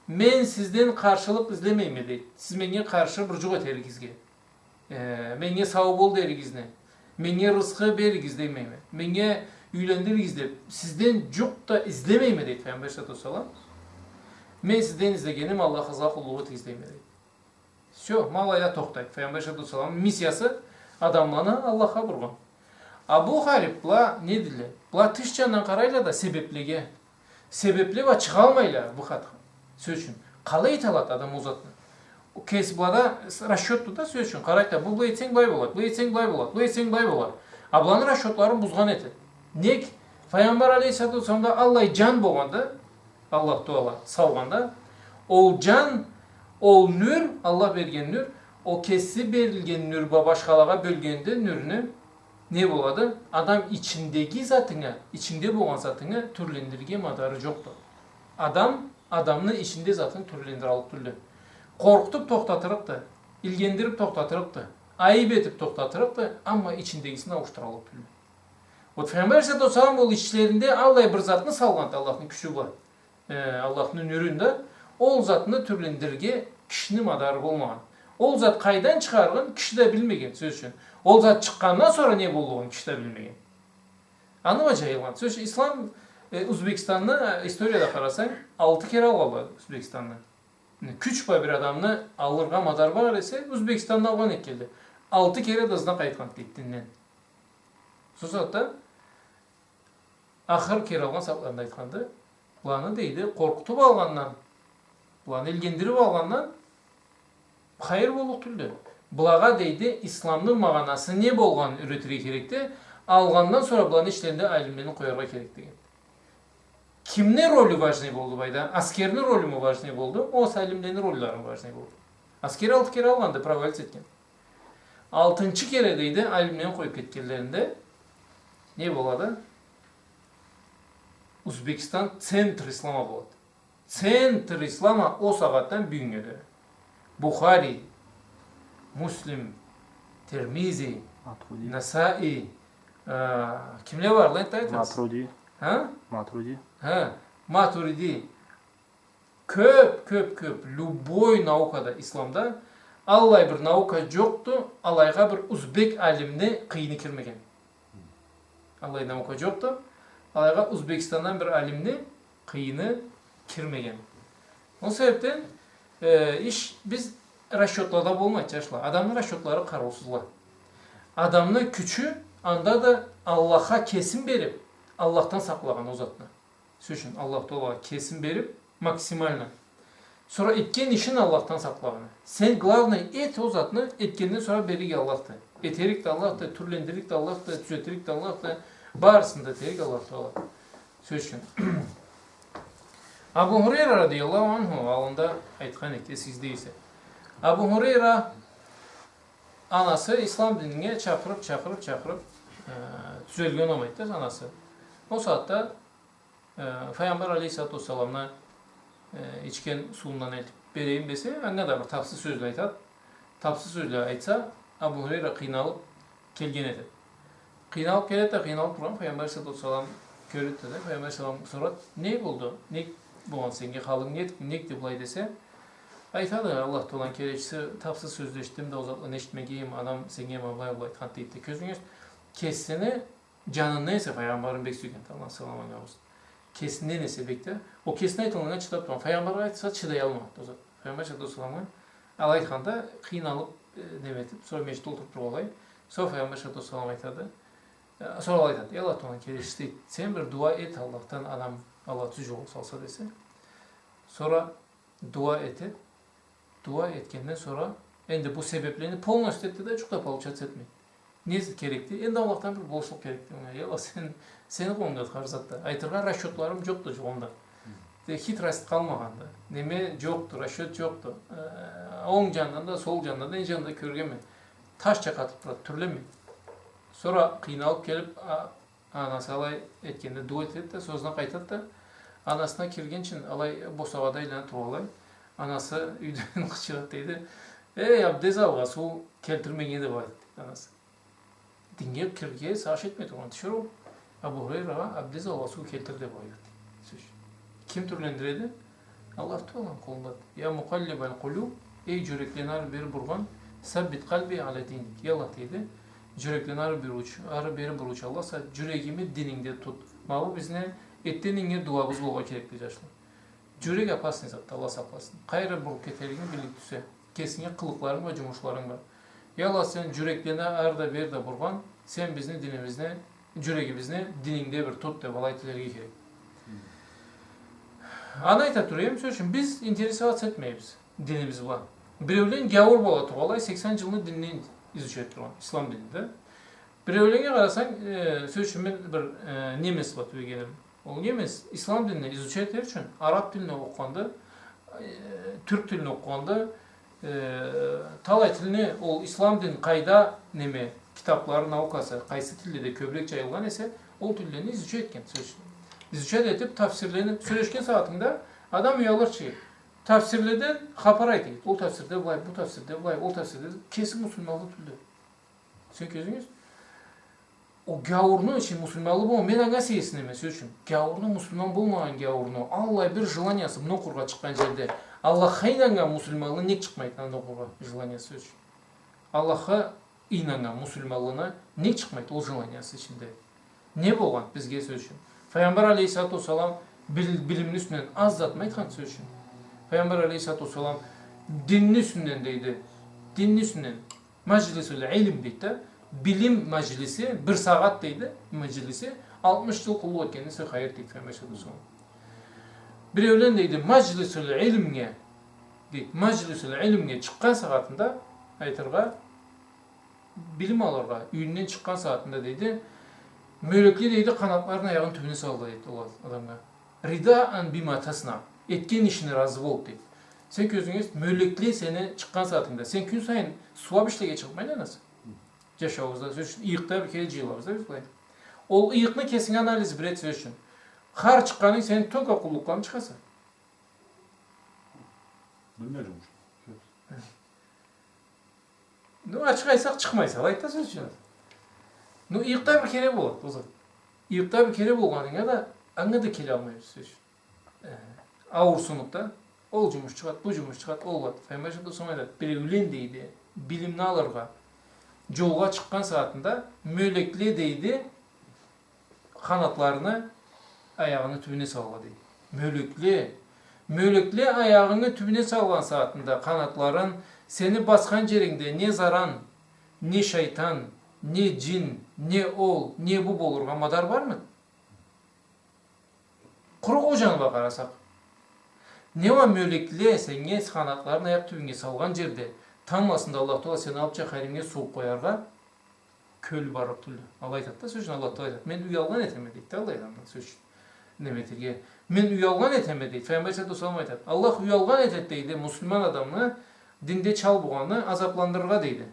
мен сизден къаршылыкъ излемейме, дейди. Сиз меннге къаршы бир джукъ этеригизге. Э, меннге сау бол деригизни, меннге рызкъы беригиз демейме, меннге юйлендиригиз деб, сизден джукъ да излемейме, дейди Файгъамбар алейхиссалату уассалам. Мен сизден излегеним Аллахыгъызгъа къуллукъ этигиз демейме, дейди. Всё, ма алайда тохтайды. Файгъамбар алейхиссалату уассалам миссиясы адамланы Аллахха бургъан. А бу харипле недиле? Была тыш джандан къарайла да себеблеге. Себебле бла чыгъалмайла бу хатха. Сёз ючюн, къалай эталады адам ол затны? Кеси былада с-, расчётду да, сёз ючюн, къарайды да, бу, былай этсенг былай болады, былай этсенг былай болады, былай этсенг былай болады. А быланы расчётларын бузгъан этеди. Нек? Файгъамбар алейхиссалату уассаламда аллай джан болгъанда, Аллах Таала салгъанда, ол джан, ол нюр, Аллах берген нюр, ол кеси берилген нюр бла башхалагъа бёлгенде нюрню, не болады? Адам ичиндеги затынга, ичингде болгъан затынга тюрлендирирге мадары джокъду. Адам адамны ичинде затын тюрлендираллыкъ тюлдю. Къоркъутуб тохтатырыкъды, илгендириб тохтатырыкъды, айыб этиб тохтатырыкъды, амма ичиндегисин ауушдураллыкъ тюлдю. Вот Файгъамбар алейхиссалату уассалам ол ичлеринде аллай бир затны салгъанды Аллахны кючю бла. Э, Аллахны нюрюн да, ол затны тюрлендирирге кишини мадары болмагъан. Ол зат къайдан чыгъарыгъын киши да билмеген, сёз ючюн. Ол зат чыкъгъандан сора не боллугъун киши да билмеген. Аны бла джайылгъан. Сёз ючюн, ислам, э, Узбекистанны, э, историяда къарасанг, алты кере алгъанла Узбекистанны. Кюч бла бир адамны алыргъа мадар бар эсе, Узбекистанны алгъан этгенле. Алты кере да ызына къайтхан дейди динден. Сора да Ахыр кере алгъан сагъатларында айтханды, быланы, дейди, къоркъутуб алгъандан, быланы илгендириб алгъандан хайыр боллукъ тюлдю. Былагъа, дейди, исламны магъанасы не болгъанын юретирге керекди. Алгъандан сора быланы ичлеринде алимлени къояргъа керек деген. Кимни ролю важный болду былайда? Аскерни ролюмю важный болду? Огъесе алимлени ролларымы важный болду? Аскер алты кере алгъанды, провалиться этген. Алтынчы кере, дейди, алимлени къоюб кетгенлеринде не болады? Узбекистан центр ислама болады. Центр ислама ол сагъатдан бюгюннге дери. Бухари, Муслим, Тирмизи, Матуриди. Насаи, э, кимле бар, ла, энтда айтырсыз? Матуриди. Хы? Матуриди. Хы, Матуриди. Кёб, кёб, кёб, любой наукада, исламда аллай бир наука джокъду, алайгъа бир узбек алимни къыйыны кирмеген. Аллай наука джокъду, алайгъа Узбекистандан бир алимни къыйыны кирмеген. Ол себебден, э, иш биз расчётлада болмайды, джашла. Адамны расчётлары къарыусузла. Адамны кючю анда да Аллахха кесин бериб, Аллахдан сакълагъан ол затны. Сёз ючюн, Аллах Таалагъа кесин бериб, максимально. Сора этген ишин Аллахдан сакълагъаны. Сен, главное, эт ол затны, этгенден сора берлик Аллахды. Этерик да Аллахды, тюрлендирик да Аллахды, тюзетирик да Аллахды, барысын да этерик Аллах Таала. Сёз ючюн. Абу Хурейра радияллаху анху аллында айтхан эди, эсигизде эсе. Абу Хурейра анасы ислам динге чакъырыб, чакъырыб, чакъырыб, э, тюзелген болмайды да анасы. Ол сагъатда Э, Файгъамбар алейхиссалату уассаламны, э, ичген сууундан элтиб берейим десе, анга да бир тапсыз сёзле айтады. Тапсыз сёзле айтса, Абу Хурейра къыйналыб келген этеди. Къыйналыб келеди да, къыйналыб тургъан, Файгъамбар алейхиссалату уассалам Кёрюб да, Файгъамбар саллаллаху алейхи ва саллам сорады: «Нек болгъан сеннге, халынг нек, нек да былай?» — десе, айтады: «Аллах Тааланы келечиси, тапсыз сёзле эшитдим да, ол затланы эшитмегенме, анам сеннге былай, былай айтханды», — дейди. Кёрдюгюз, кесини джанындан эсе Файгъамбарын бек сюйгенди, Аллахны саламы анга болсун. Кесинден эсе бек да, ол кесине айтылгъаннга чыдаб тургъан. Файгъамбаргъа айтса, чыдай алмагъанды ол зат. Файгъамбар саллаллаху алейхи ва салламгъа алай айтханда, къыйналыб, э, неме этиб, сора межгитде олтуруб тургъанлай. Сора Файгъамбар саллаллаху алейхи ва саллам айтады, э, сора алай айтады: «Эй Аллах Тааланы келечиси, — дейди, — сен бир дуа эт Аллахдан, анам Аллах тюз джолгъа салса», — десе. Сора дуа этеди. Дуа этгенден сора, энди бу себеблени полностью этди да, джукъ да получаться этмейди. Не керекди? Энди Аллахдан бир болушлукъ керекди. Э, я Аллах, сен, сени къолунгда хар зат да. Айтыргъа расчётларым джокъду джугъунда. Де, хитрость къалмагъанды. Неме джокъду, расчёт джокъду. Э, онг джанындан да, сол джанындан да, энди джанында кёргенме. Ташча къатыб турады, тюрлеме. Сора къыйналыб келиб, а, анасы алай этгенде дуа этеди да, сора къайтады да, анасына киргинчи алай босагъада айлана тургъанлай, анасы юйден къычырады, дейди: «Эй, абдез алгъа суу келтирмегенди былай», — дейди анасы. Динге кирирге сагъыш этмей тургъан тиширыу Абу Хурайрагъа: «Абдез алгъа суу келтир», — деб айтады. Сёз. Ким тюрлендиреди? Аллах Тааланы къолундады. «Я мукъаллибаль къулюб, эй джюреклени ары-бери бургъан, саббит къалби аля диник». Я Аллах, дейди, джюреклени ары-бери бурууч-, ары-бери бурууч Аллахса, джюрегими динингде тут. Ма бу бизни эртденденги дуабыз болургъа керекди, джашла. Джюрек опасный затды, Аллах сакъласын. Къайры буруб кетеригинг биллик тюлсе, кесинге къылыкъларынг бла джумушларынг бла. Я Аллах, сен джюреклени ары да бери да бургъан, сен бизни динибизни, джюрегибизни динингде бир тут деб алай тилерге керек. Аны айта турайым, сёз ючюн, биз интересоваться этмейбиз динибиз бла. Биреулен гяуур бола тургъанлай, сексен джылны динни изучать этиб тургъан, ислам динни да. Биреуленнге къарасанг, э, сёз ючюн, мен бир, э, немец бла тюбегеним. Ол немец ислам динни изучать этер ючюн араб тилни окъугъанды, э, тюрк тилни окъугъанды, э, талай тилни, ол ислам дин къайда, неме, китаблары, наукасы, къайсы тилледе кёбюрек джайылгъан эсе, ол тиллени изучать этген, сёз ючюн. Изучать этиб, тафсирлени сёлешген сагъатынгда адам уялырча, тафсирледен хапар айтады. Ол тафсирде былай, бу тафсирде былай, ол тафсирде, кеси муслиманлы тюлдю. Сен кёзюнг ёс. Ол гяуурну ичи муслиманлы болмай, мен анга сейирсинеме, сёз ючюн. Гяуурну, муслиман болмагъан гяуурну, аллай бир желаниясы, муну окъургъа чыкъгъан джерде, Аллахха ийнаннган муслиманлы нек чыкъмайды анда окъургъа желаниясы, сёз ючюн. Аллахха ийнаннган муслиманлыны нек чыкъмайды ол желаниясы ичинде? Не болгъан бизге, сёз ючюн? Файгъамбар алейхиссалату уассалам бил-, билимни юсюнден аз затмы айтхан, сёз ючюн? Файгъамбар алейхиссалату уассалам динни юсюнден, дейди, динни юсюнден. Маджлисуль илм дейди да, билим маджлиси, бир сагъат дейди, маджлиси, алтмыш джыл къуллукъ этгенден эсе хайыр дейди Файгъамбар саллаллаху алейхи ва саллам. Биреулен дейди, маджлисуль илмге, дейди, маджлисуль илмге чыкъгъан сагъатында, айтыргъа, билим алыргъа, юйюнден чыкъгъан сагъатында дейди, мёлекле дейди, къанатларын аягъыны тюбюне салады дейди ол адамгъа. Ридаан бима таснаъ. Этген ишине разы болуб дейди. Сен кёзюнг ёс, мёлекле сени чыкъгъан сагъатынгда. Сен кюн сайын сууаб ишлеге чыгъыб айланаса. Джашауубузда, сёз ючюн, ыйыкъда бир кере джыйылабыз да биз былай. Ол ыйыкъны кесинг анализ бир эт, сёз ючюн. Хар чыкъгъанынг сени только къуллукъланы чыгъаса. Билмедим. Ну, ачыкъ айтсакъ, чыкъмайса, алай да, сёз ючюн. Ну, ыйыкъда бир кере болады, ол зат. Ыйыкъда бир кере болгъанынга да, анга да келе алмайбыз, сёз ючюн. Э, ауурсунуб да, ол джумуш чыгъады, бу джумуш чыгъады, ол болады. Файгъамбар саллаллаху алейхи ва саллам айтады, биреулен дейди, билимни алыргъа джолгъа чыкъгъан сагъатында, мёлекле дейди, къанатларыны аягъыны тюбюне салгъан, дейди. Мёлекле, мёлекле аягъыны тюбюне салгъан сагъатында къанатларын, сени басхан джерингде не заран, не шайтан, не джин, не ол, не бу болургъа мадар бармы? Къуру ол джаны бла къарасакъ. Не уа мёлекле сеннге къанатларын аякъ тюбюнге салгъан джерде, тамбласында Аллах Таала сени алыбча хайринге сугъуб къояргъа кёлю барлыкъ тюлдю. Алай айтады да, сёз ючюн, Аллах Таала айтады. Мен уялгъан этеме, дейди да, алай адамдан, сёз ючюн. Неме этерге. Мен уялгъан этеме, дейди. Файгъамбар саллаллаху алейхи ва саллам айтады. Аллах уялгъан этеди, дейди, муслиман адамны динде чал болгъанны азабландырыргъа, дейди.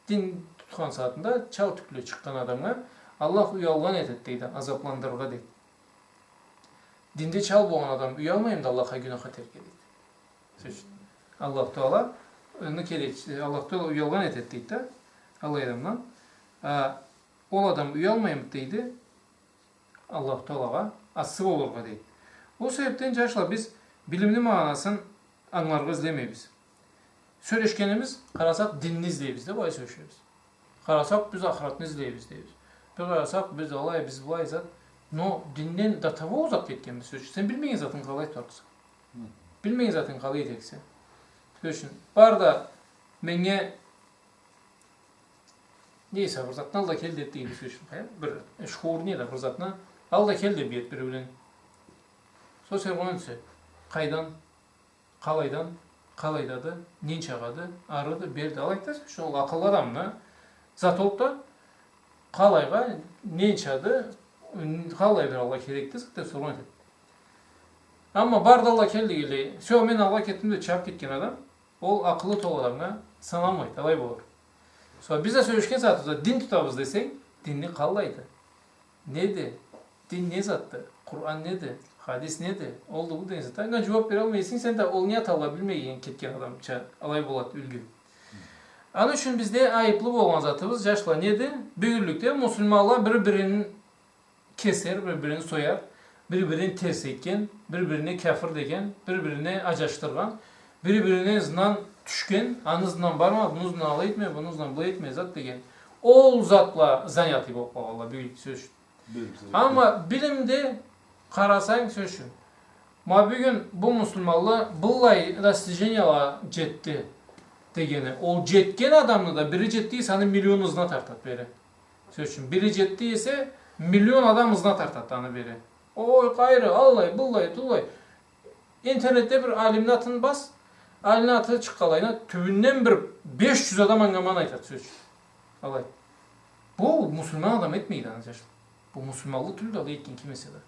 Дин тутхан сагъатында чал тюкле чыкъгъан адамгъа Аллах уялгъан этеди, дейди, азабландырыргъа, дейди. Динде чал болгъан адам уялмаймыды Аллахха гюнах этерге, дейди. Сёз ючюн. Аллах Таала, э, не керек, э, Аллах Таала уялгъан этеди, дейди да, алай адамдан. А, ол адам уялмаймыды, дейди, Аллаху Таалагъа асий болургъа, дейди. Ол себебден, джашла, биз билимни магъанасын ангыларгъа излемейбиз. Сёлешгенибиз, къарасакъ, динни излейбиз да, былай сёлешебиз. Къарасакъ, биз ахыратны излейбиз, дейбиз. Бир къарасакъ, биз алай, биз былай зат. Но динден до того узакъ кетгенбиз, сёз ючюн. Сен билмеген затынгы къалай тутарыкъса? Хы. Билмеген затынгы къалай этериксе? Сёз ючюн, бар да, меннге не эсе бир затны ал да кел деб, дейди, сёз ючюн. Къая, бир шхур не да бир затны ал да кел деб, бир биреуден. Сора сен аны тюсе, къайдан, къалайдан, къалайдады, ненчагъады, арыды, бериди. Алайды да, сёз ючюн, ол акъыллы адам да, зат болуб да, къалайгъа, ненчады, н-, къалай бир алгъа керекди, зат деб соргъан этеди. Амма бар да ал да кел дегенлей, сё, мен алгъа кетдим деб чабыб кетген адам, ол акъылы толу адамгъа саналмайды, алай болур. Сора биз да сёлешген сагъатыбызда дин тутабыз десенг, динни къалайды? Неди? Дин не затды? Къуран неди? Хадис неди? Олду, бу деген зат. Анга джууаб бералмай эсенг, сен да ол не зат алай билмеген, кетген адамча, алай болады юлгю. Аны ючюн бизде айыблы болгъан затыбыз, джашла, неди? Бюгюнлюкде муслиманла бир-бирин кесер, бир-бирин сояр, бир-бирин терс этген, бир-бирине кяфыр деген, бир-бирине аджашдыргъан, бир-бирине ызындан тюшген, аны ызындан барма, муну ызындан алай этме, муну ызындан былай этме, зат деген. Ол затла занятый болуб къалгъанла бюгюн, сёз ючюн. Бюгюн сёз ючюн. Амма билимде къарасанг, сёз ючюн, ма бюгюн бу муслиманла быллай достижениялагъа джетди дегени, ол джетген адамны да, бири джетди эсе, аны миллион ызына тартады бери. Сёз ючюн, бири джетди эсе, миллион адам ызына тартады аны бери. Ой, къайры, аллай, быллай, туллай. Интернетде бир алимни атын бас, алимни аты чыкъгъанлайына, тюбюнден бир беш джюз адам анга мана айтады, сёз ючюн. Алай. Бу муслиман адам этмейди аны, джашла. Бу муслиманлы тюлдю, алай этген ким эсе да.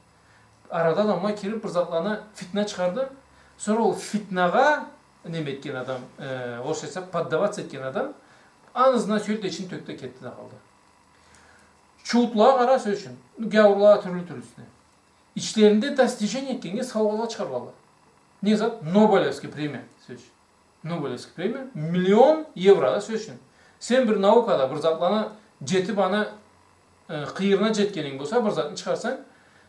Арада адамгъа кириб бир затланы, фитна чыгъарды. Сора ол фитнагъа неме этген адам, э, орусча айтсакъ, поддаваться этген адам, аны ызындан сюелди да, ичини тёкдю да кетди да къалды. Чуутлагъа къара, сёз ючюн. Гяуурлагъа, тюрлю-тюрлюсюне. Ичлеринде достижение этгеннге саугъала чыгъаргъанла. Не зат? Нобелевский премия, сёз ючюн. Нобелевский премия, миллион евро да, сёз ючюн. Сен бир наукада бир затланы джетиб, аны, э, къыйырына джетгенинг болса, бир затны чыгъарсанг,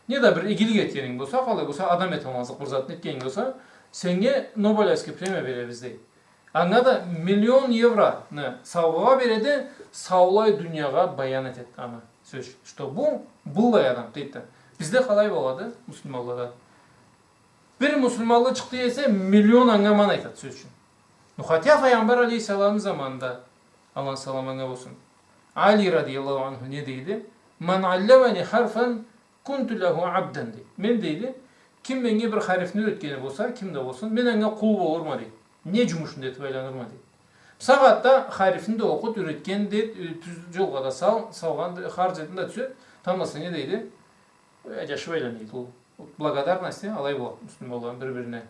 не да бир игилик этгенинг болса, къалай болса, адам эталмазлыкъ бир затны этгенинг болса, сеннге Нобелевский премия беребиз, дейди. Анга да миллион еврону саугъагъа береди, саулай дуниягъа баян этеди аны. Сёз ючюн, что бу быллай адам, дейди да. Бизде къалай болады, муслиманлада? Бир муслиманлы чыкъды эсе, миллион анга мана айтады, сёз ючюн. Ну, хотя Файгъамбар алейхиссаламны заманында, Аллахны саламы анга болсун, Али радияллаху анху не дейди? «Ман алламани харфан кунту лаху абдан», дейди. Мен, дейди, ким меннге бир харифни юретгени болса, ким да болсун, мен анга къул болурма, дейди. Не джумушну да этиб айланырма, дейди. Бусагъатда харифни да окъуб, юретген, дейди, тюз джолгъа да сал, саугъан, харджатын да тюзет, тамбласына, дейди, Э, джашыб айланады ол. Благодарность, э, алай болады муслиманланы бир-бирине.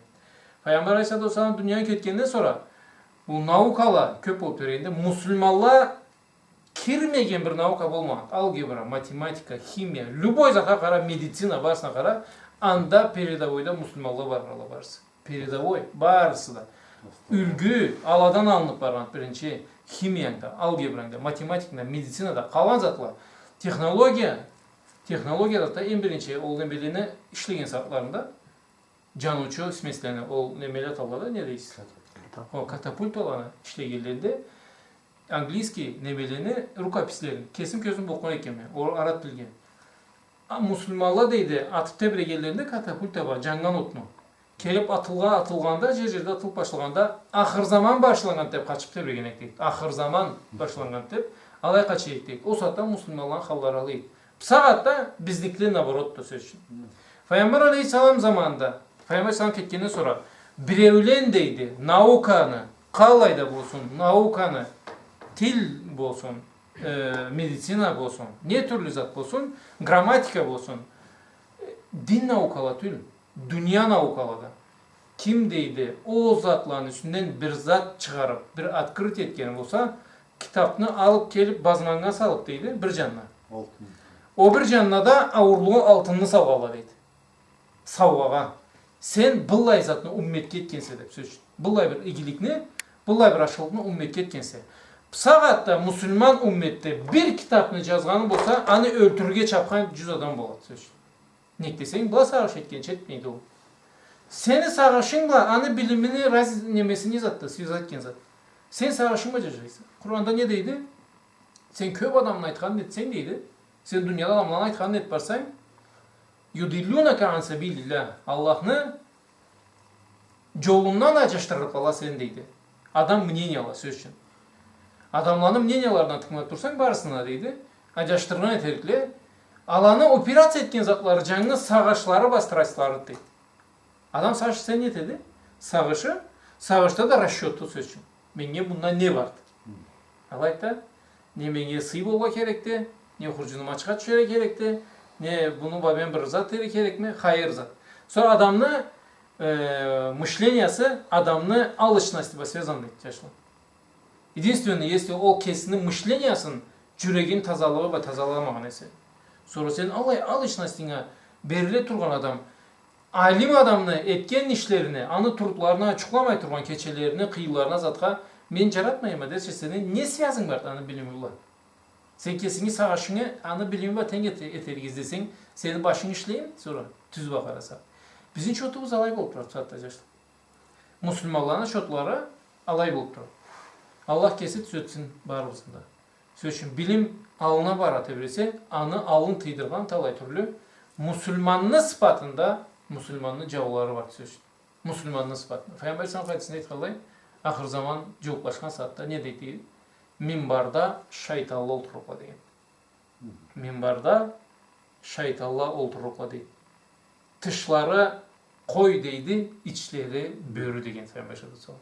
Файгъамбар алейхиссалату уассалам дуниядан кетгенден сора, бу наукала кёб болуб бергенде, муслиманла кирмеген бир наука болмагъан. Алгебра, математика, химия, любой затха къара, медицина, барысына къара, анда передовойда муслиманла баргъанла барысы. Передовой, барысы да. Юлгю, аладан алыныб баргъан биринчи химиянг да, алгебранг да, математиканг да, медицина да, къалгъан затла. Технология, технологияда да эм биринчи ол немелени ишлеген сагъатларында, джаныучу смеслени, ол немеле аталла да, не дейсиз? Катапульта. Ол катапульталаны ишлегенлеринде английский немелени, рукопислерин, кесим кёзюм бла окъугъан экенме, ол араб тилге. А муслиманла, дейди, атыб тебрегенлеринде катапульта бла джаннган отну. Келиб атылгъа-, атылгъанда, джер-джерде атылыб башлагъанда, ахыр заман башланнган деб къачыб тебреген эдик, дейди. Ахыр заман башланнган деб, алай къача эдик, дейди. Ол сагъатда муслиманланы халлары алай эди. Бусагъатда бизникиле наоборотду, сёз ючюн. Файгъамбар алейхиссалам заманында, Файгъамбар алейхиссалам кетгенден сора, биреулен, дейди, науканы, къалай да болсун, науканы, тил болсун, э, медицина болсун, не тюрлю зат болсун, грамматика болсун, э, дин наукала тюл, дуния наукалада. Ким, дейди, ол затланы юсюнден бир зат чыгъарыб, бир открытие этген болса, китабны алыб келиб, базманнга салыб, дейди, бир джанына. Алтын. Ол бир джанына да ауурлугъу алтынны салгъанла, дейди. Саугъагъа. Сен быллай затны умметге этгенсе деб, сёз ючюн. Быллай бир игиликни, быллай бир ашхылыкъны умметге этгенсе. Бусагъатда муслиман умметде бир китабны джазгъаны болса, аны ёлтюрюрге чабхан джюз адам болады, сёз ючюн. Нек десенг, была сагъыш этгенча этмейди ол. Сени сагъышынг бла аны билимини раз-, немеси не затды, связать этген зат. Сен сагъышынг бла джашайса. Къуранда не дейди? Сен кёб адамны айтханын этсенг, дейди. Сен дунияда адамланы айтханын этиб барсанг, «يضلونك عن سبيل الله». Аллахны джолундан аджашдырыб ала сени, дейди. Адам мнениела, сёз ючюн. Адамланы мнениеларына тыкъмай турсанг, барысына, дейди, аджашдыргъан этерикле, аланы операция этген затлары джангыз сагъышлары бла страстлары, дейди. Адам сагъыш эсе не этеди? Сагъышы, сагъышда да расчёту, сёз ючюн. Меннге мындан не барды? Алайды да, не меннге сый болургъа керекди, не хурджунум ачха тюшерге керекди, не муну бла мен бир зат этерге керекме, хайыр зат. Сора адамны, э, мышлениясы адамны алчности бла связанныйды, джашла. Единственное, если ол кесини мышлениясын, джюрегин тазалыгъы бла тазаламагъан эсе. Сора сен аллай алчностинга бериле тургъан адам, алим адамны этген ишлерине, аны трудларына, джукъламай тургъан кечелерине, къыйынларына, затха, мен джаратмайма десе, сени не связынг барды аны билими бла? Сен кесинги сагъышынгы аны билими бла тенг эте-, этерге излесенг, сени башынг ишлейми сора, тюз бла къараса? Бизни чотубуз алай болуб турады бусагъатда, джашла. Муслиманланы чотлары алай болуб турады. Аллах кеси тюзетсин барыбызны да. Сёз ючюн, билим аллына бара тебресе, аны аллын тыйдыргъан талай тюрлю муслиманны сыфатында муслиманны джаулары бар, сёз ючюн. Муслиманны сыфатында. Файгъамбар алейхиссалам хадисинде айтханлай, ахыр заман джууукълашхан сагъатда не дейди? Минбарда шайтанла олтурурла деген. Минбарда шайтанла олтурурла, дейди. Тышлары къой, дейди, ичлери бёрю, деген Файгъамбар алейхиссалату уассалам.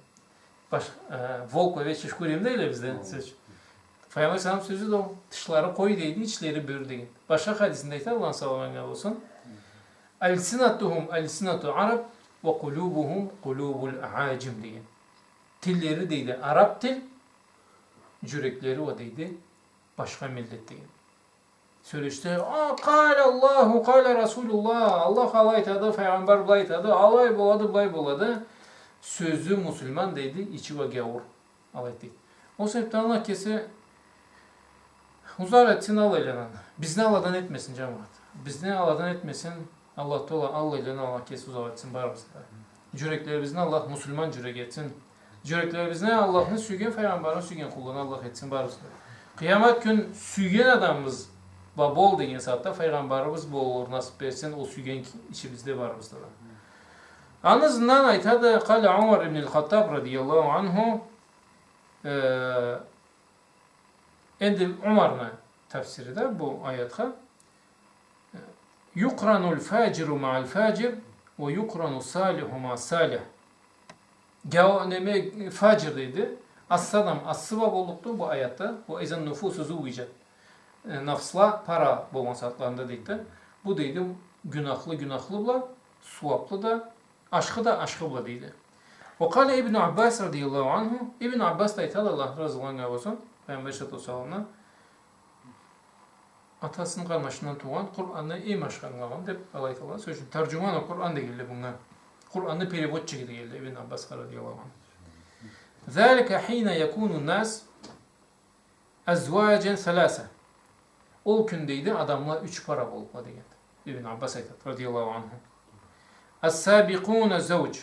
Баш-, э, волк в овечьей шкуре дейдиле бизде, сёз ючюн. Файгъамбар алейхиссалам сёзю да ол. Тышлары къой, дейди, ичлери бёрю, деген. Башха хадисинде айтады, Аллахны саламы анга болсун. «ألسنتهم ألسنة عرب وقلوبهم قلوب أعاجم», деген. Тиллери, дейди, араб тил, джюреклери уа, дейди, башха миллет, деген. Сёлешсе, «А, къала Аллаху, къала Расулуллах, Аллах алай айтады, файгъамбар былай айтады, алай болады, былай болады». Сёзю муслиман, дейди, ичи уа гяуур. Алай дейди. Ол себебден Аллах кеси узакъ этсин аллайланы. Бизни алладан этмесин, джамагъат. Бизни алладан этмесин. Аллах Тааля аллайланы Аллах кеси узакъ этсин барыбызны да. Джюреклерибизни Аллах муслиман джюрек этсин. Джюреклерибизни Аллахны сюйген, файгъамбарны сюйген къулланы Аллах этсин барыбызны да. Къыямат кюн сюйген адамыбыз бла бол деген сагъатда файгъамбарыбыз болур насыб этсин, ол сюйген ки-, ичибизде барыбызны да. Аны ызындан айтады, къала Умар ибн аль-Хаттаб радияллаху анху, э, Энди Умарны тафсири да бу аятха. «يقرن الفاجر مع الفاجر ويقرن الصالح مع الصالح». Гяу-, неме, фаджир дейди. Ассы адам ассы бла боллукъду бу аятда. «وإذا النفوس زوجت». Э, нафсла пара болгъан сагъатларында дейди да. Бу дейди, гюнахлы гюнахлы бла, сууаблы да, ашхы да ашхы бла дейди. وقال ابن عباس رضي الله عنه, Ибн Аббас да айтады, Аллах разы болсун, Пайгъамбар алейхиссалату уассаламдан, атасыны къарнашындан туугъан, Къуранны эм ашхы ангылагъан деб алай айталла. Сёз ючюн, тарджуману Къуран дегенле мынга. Къуранны переводчигу дегенле Ибн Аббасха радияллаху анху. ذلك حين يكون الناس أزواجا ثلاثة. Ол кюн, дейди, адамла юч пара боллукъла, деген. Ибн Аббас айтады, радияллаху анху. السابقون زوج.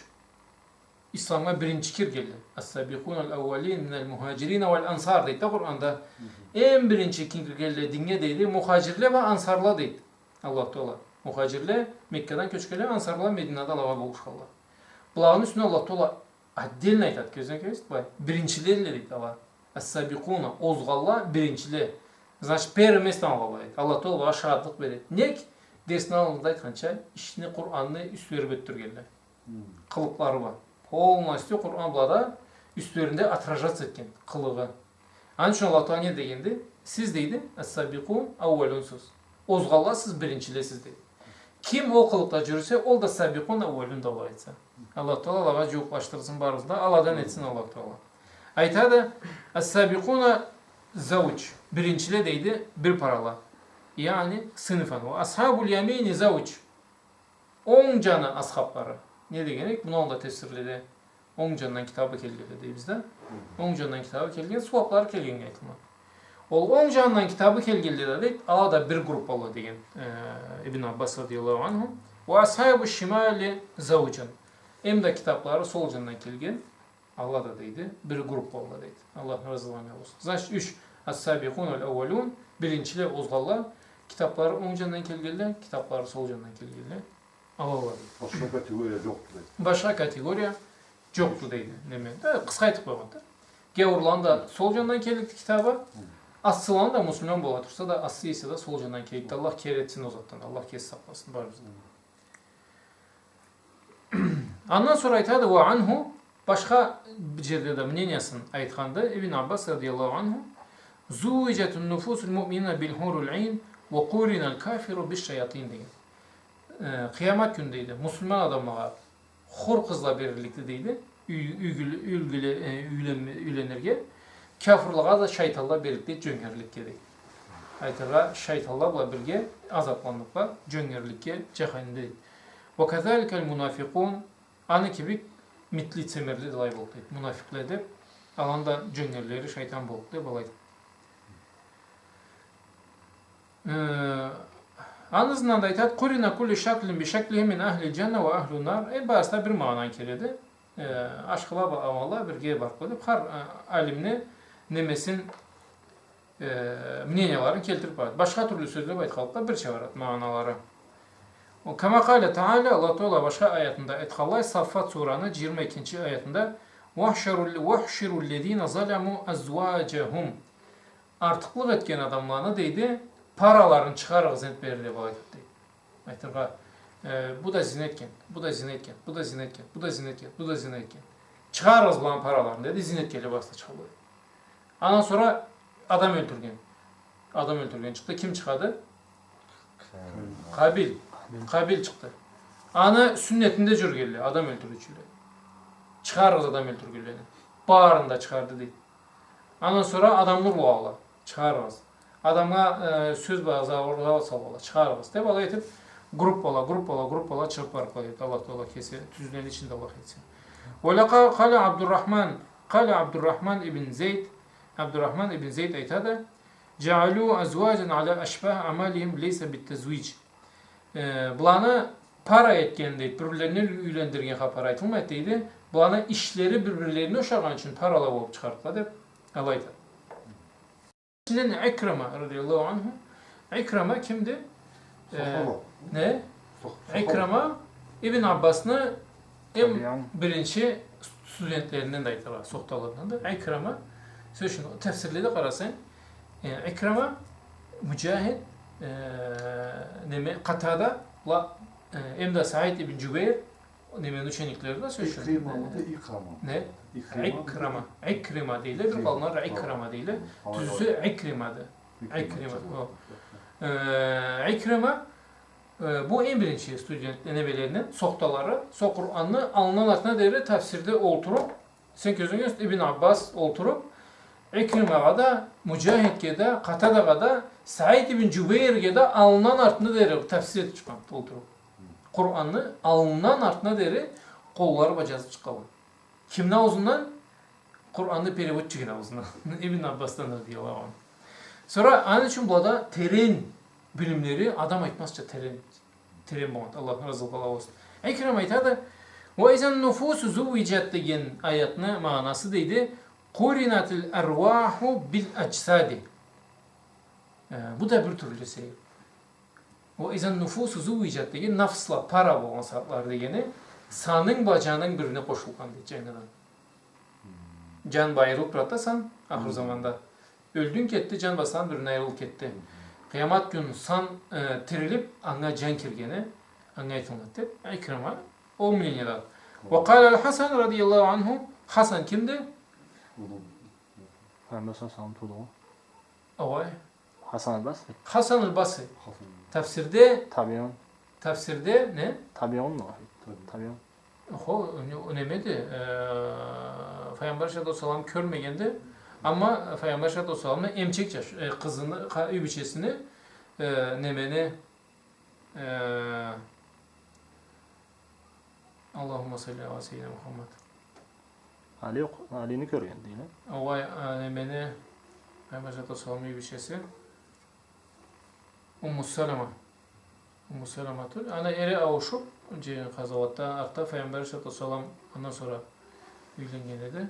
Исламгъа биринчи киргенле. السابقون الأولين من المهاجرين والأنصار, дейди да Къуранда. Эм биринчи киргенле динге, дейди, мухаджирле ва ансарла, дейди Аллах Тааля. Мухаджирле Меккадан кёчгенле, ансарла Мединада алагъа болушханла. Буланы юсюне Аллах Тааля отдельно айтады, кёзюне кёз, былай. Биринчиле, дейди, ала. السابقون, озгъанла, биринчиле. Значит, первое место алгъанла, дейди. Аллах Тааля алагъа шагъатлыкъ береди. Нек? Дерсни аллында айтханча, ишни, Къуранны юслери бла ётдюргенле. Къылыкълары бла. Полностью Къуран бла да юслеринде отражаться этген къылыгъы. Аны ючюн Аллах Тааля не дегенди? Сиз, дейди, السابقون الأولون сиз. Озгъанла сиз, биринчиле сиз, дейди. Ким ол къылыкъда джюрюсе, ол да السابقون الأولون да боллукъду. Аллах Тааля алагъа джууукълашдырсын барыбызны да, аладан этсин Аллах Тааля. Айтады, السابقون زوج, биринчиле, дейди, бир парала. Яни, صنفا. وأصحاب اليمين زوج. Онг джаны асхаблары. Не дегенек? Муну алда тефсирледе онг джандан китабы келгенди дейбиз да. Онг джандан китабы келген, сууаблары келгеннге айтылады. Ол онг джанындан китабы келгенле да, дейди, ала да бир группала деген, э, Ибн Аббас радияллаху анху. Ва асхабу шимали заужан. Эм да китаблары сол джандан келген, ала да, дейди, бир группала, дейди. Аллах разылыгъы анга болсун. Значит, юч. Ас-сабикъуналь-аууалюн, биринчиле озгъанла, китаблары онг джандан келгенле, китаблары сол джандан келгенле. Аллах. Башха категория джокъду, дейди. Башха категория джокъду, дейди. Неме? Да, къысха айтыб къойгъанды. Гяуурланы да сол джандан келликди китабы. Хы. Аслыланы да муслиман бола турса да, аслысы эсе да сол джандан келликди. Аллах кери этсин ол затдан. Аллах кеси сакъласын барыбызны. Хы. Андан сора айтады, ва анху, башха бир джерде да мнениясын айтханды Ибн Аббас радияллаху анху, зувиджатун нуфусуль муъминина биль хуруль айн ва къуриналь кафиру биш шаятин деген. Э, къыямат кюн, дейди, муслиман адамлагъа хур къызла берилликди, дейди, юй-, юйгюле-, юйгюле-, э, юйленме-, юйленирге, кяфырлагъа да шайтанла берилликди джёнгерликге, дейди. Айтыргъа, шайтанла бла бирге азабланныкъла джёнгерликге, джаханимде, дейди. Ва казаликаль мунафикъун, аны кибик мит-, лицемерле да алай боллукъ, дейди. Мунафикъле деб, аланы да джёнгерлери шайтан боллукъ деб алай. Э, аны ызындан да айтады, къурина куллю шаклин би шаклихи мин ахлиль джанна ва ахлюн нар. Э, барысы да бир магъананы келеди. Э, ашхыла бла аманла бирге барыб къалады. Хар, э, алимни немесин, э, мненияларын келтириб барады. Башха тюрлю сёзле бла айтханлыкъгъа бирча барады магъаналары. О, кама къала Тааля, Аллах Тааля башха аятында айтханлай, Саффат сураны джыйырма экинчи аятында, «Вахширу-, вахшируллязина заляму азваджахум». Артыкълыкъ этген адамланы, дейди, параларын чыгъарыгъыз энтда бери деб алай айтады, дейди. Айтыргъа, э, бу да зина этген, бу да зина этген, бу да зина этген, бу да зина этген, бу да зина этген. Чыгъарыгъыз буланы параларын, деди, зина этгенле барысы да чыгъалла, дейди. Андан сора адам ёлтюрген. Адам ёлтюрген чыкъды. Ким чыгъады? Къабил. Къабил. Къабил чыкъды. Аны сюннетинде джюрюгенле, адам ёлтюрюучюле. Чыгъарыгъыз адам ёлтюргенлени. Барын да чыгъарды, дейди. Андан сора адамны ургъанла. Чыгъарыгъыз. Адамгъа, э, сёз бла заур-, заур салгъанла. Чыгъарыгъыз. Деб алай этиб, группала, группала, группала чыгъыб барыб къалады. Аллах Тааля кеси тюзлени ичинде Аллах этсин. Ва лакъа-, къала Абдуррахман, къала Абдуррахман ибн Зейд, Абдуррахман ибн Зейд айтады, «Джаалю азваджан аля ашбахи амалихим лейса бит-тазвидж». Э, буланы пара этген, дейди, бир-бирлерине юйлендирген хапар айтылмайды, дейди. Буланы ишлери бир-бирлерине ошагъаны ючюн парала болуб чыгъардыла деб алай айтады. Ичинден Икрима радияллаху анху. Икрима кимди? Э, сохтала. Не? Сох-, сохтала. Икрима Ибн Аббасны эм биринчи студентлеринден да айтыргъа, сохталарындан да. Икрима, сёз ючюн, тафсирледе къарасанг, э, Икрима, Муджахид, э, неме, Къатада, ла, э, эм да Саид ибн Джубейр, немени учениклери да, сёз ючюн. Икримамыды, Икрима? Не? Икрима. Икрима. Икрима дейле, бир къауумла Икрима дейле. Тюзюсю Икримады. Икрима. Икрима. О. Э, Икрима, э, бу эм биринчи студент, немелеринден, сохталары, со Къуранны аллындан артына дери тафсирде олтуруб, сен кёзюнге Ибн Аббас олтуруб, Икримагъа да, Муджахидге да, Къатадагъа да, Саид ибн Джубейрге да аллындан артына дери тафсир этиб чыкъгъан олтуруб. Къуранны аллындан артына дери къоллары бла джазыб чыкъгъанла. Кимни аузундан? Къуранны переводчугуну аузундан. Ибн Аббасдан радияллаху анху. Сора аны ючюн булада терен билимлери, адам айтмазча терен, терен болгъан. Аллахны разылыгъы алгъа болсун. Икрима айтады, «Ва изан нуфусу зуввиджат» деген аятны магъанасы, дейди, «Къуринатиль арваху биль аджсади». Э, бу да бир тюрлю сейир. «Ва изан нуфусу зуввиджат» деген нафсла пара болгъан сагъатлары дегени, санынг бла джанынг бир-бирине къошулгъан, дейди, джангыдан. Джан бла айырылыб турады да сан, ахыр заманда. Ёлдюнг, кетди, джан бла сан бир-биринден айырылыб кетди. Къыямат кюн сан, э, тирилиб, анга джан киргени, анга айтылынады деб, Икрима ол мнениеда. Ва къала аль-Хасан радияллаху анху, Хасан кимди? Файгъамбар саллаллаху алейхи ва саллам туудугъу. Ой. Хасан аль-Басри. Хасан аль-Басри. Хасан. Тафсирде. Табиун. Тафсирде не? Табиунму? Табиун. Хо, не-, немеди? Э, Файгъамбар алейхиссалату уассалам кёрмегенди. Амма Файгъамбар алейхиссалату уассаламны эмчек джаш, э, къызыны, къа-, юй бийчесини, э, немени, э, Аллахумма салли аля сайидина Мухаммад. Али окъ-, Алини кёрген дейди. Огъай, а, немени, Пайгъамбар алейхиссалату уассаламны юй бийчеси Умму Салама. Умму Салама тюл. Аны эри ауушуб, джи-, къазауатда артда Пайгъамбар алейхиссалату уассалам андан сора юйленнген эди.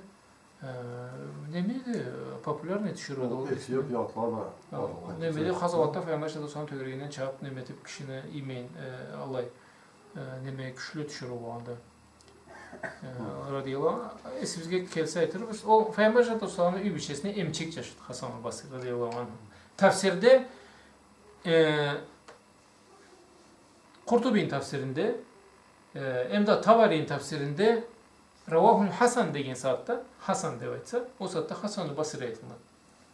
Э, неме эди, популярный тиширыу эди ол. Эфиопия атлары да. Ха, бар, неме эди, къазауатда Пайгъамбар алейхиссалату уассалам тёгерегинден чыгъыб, неме этиб, кишини иймейин, э, аллай, э, неме, кючлю тиширыу болгъанды. Э, радияллаху анху, эсибизге келсе айтырбыз. Ол Пайгъамбар алейхиссалату уассаламны юй бийчесине эмчек джашады Хасан аль-Басри радияллаху анху. Тафсирде, э, Къуртубини тафсиринде, э, эмда Табарини тафсиринде Рауахуль Хасан деген сагъатда, Хасан деб айтса, ол сагъатда Хасан аль-Басри айтылады.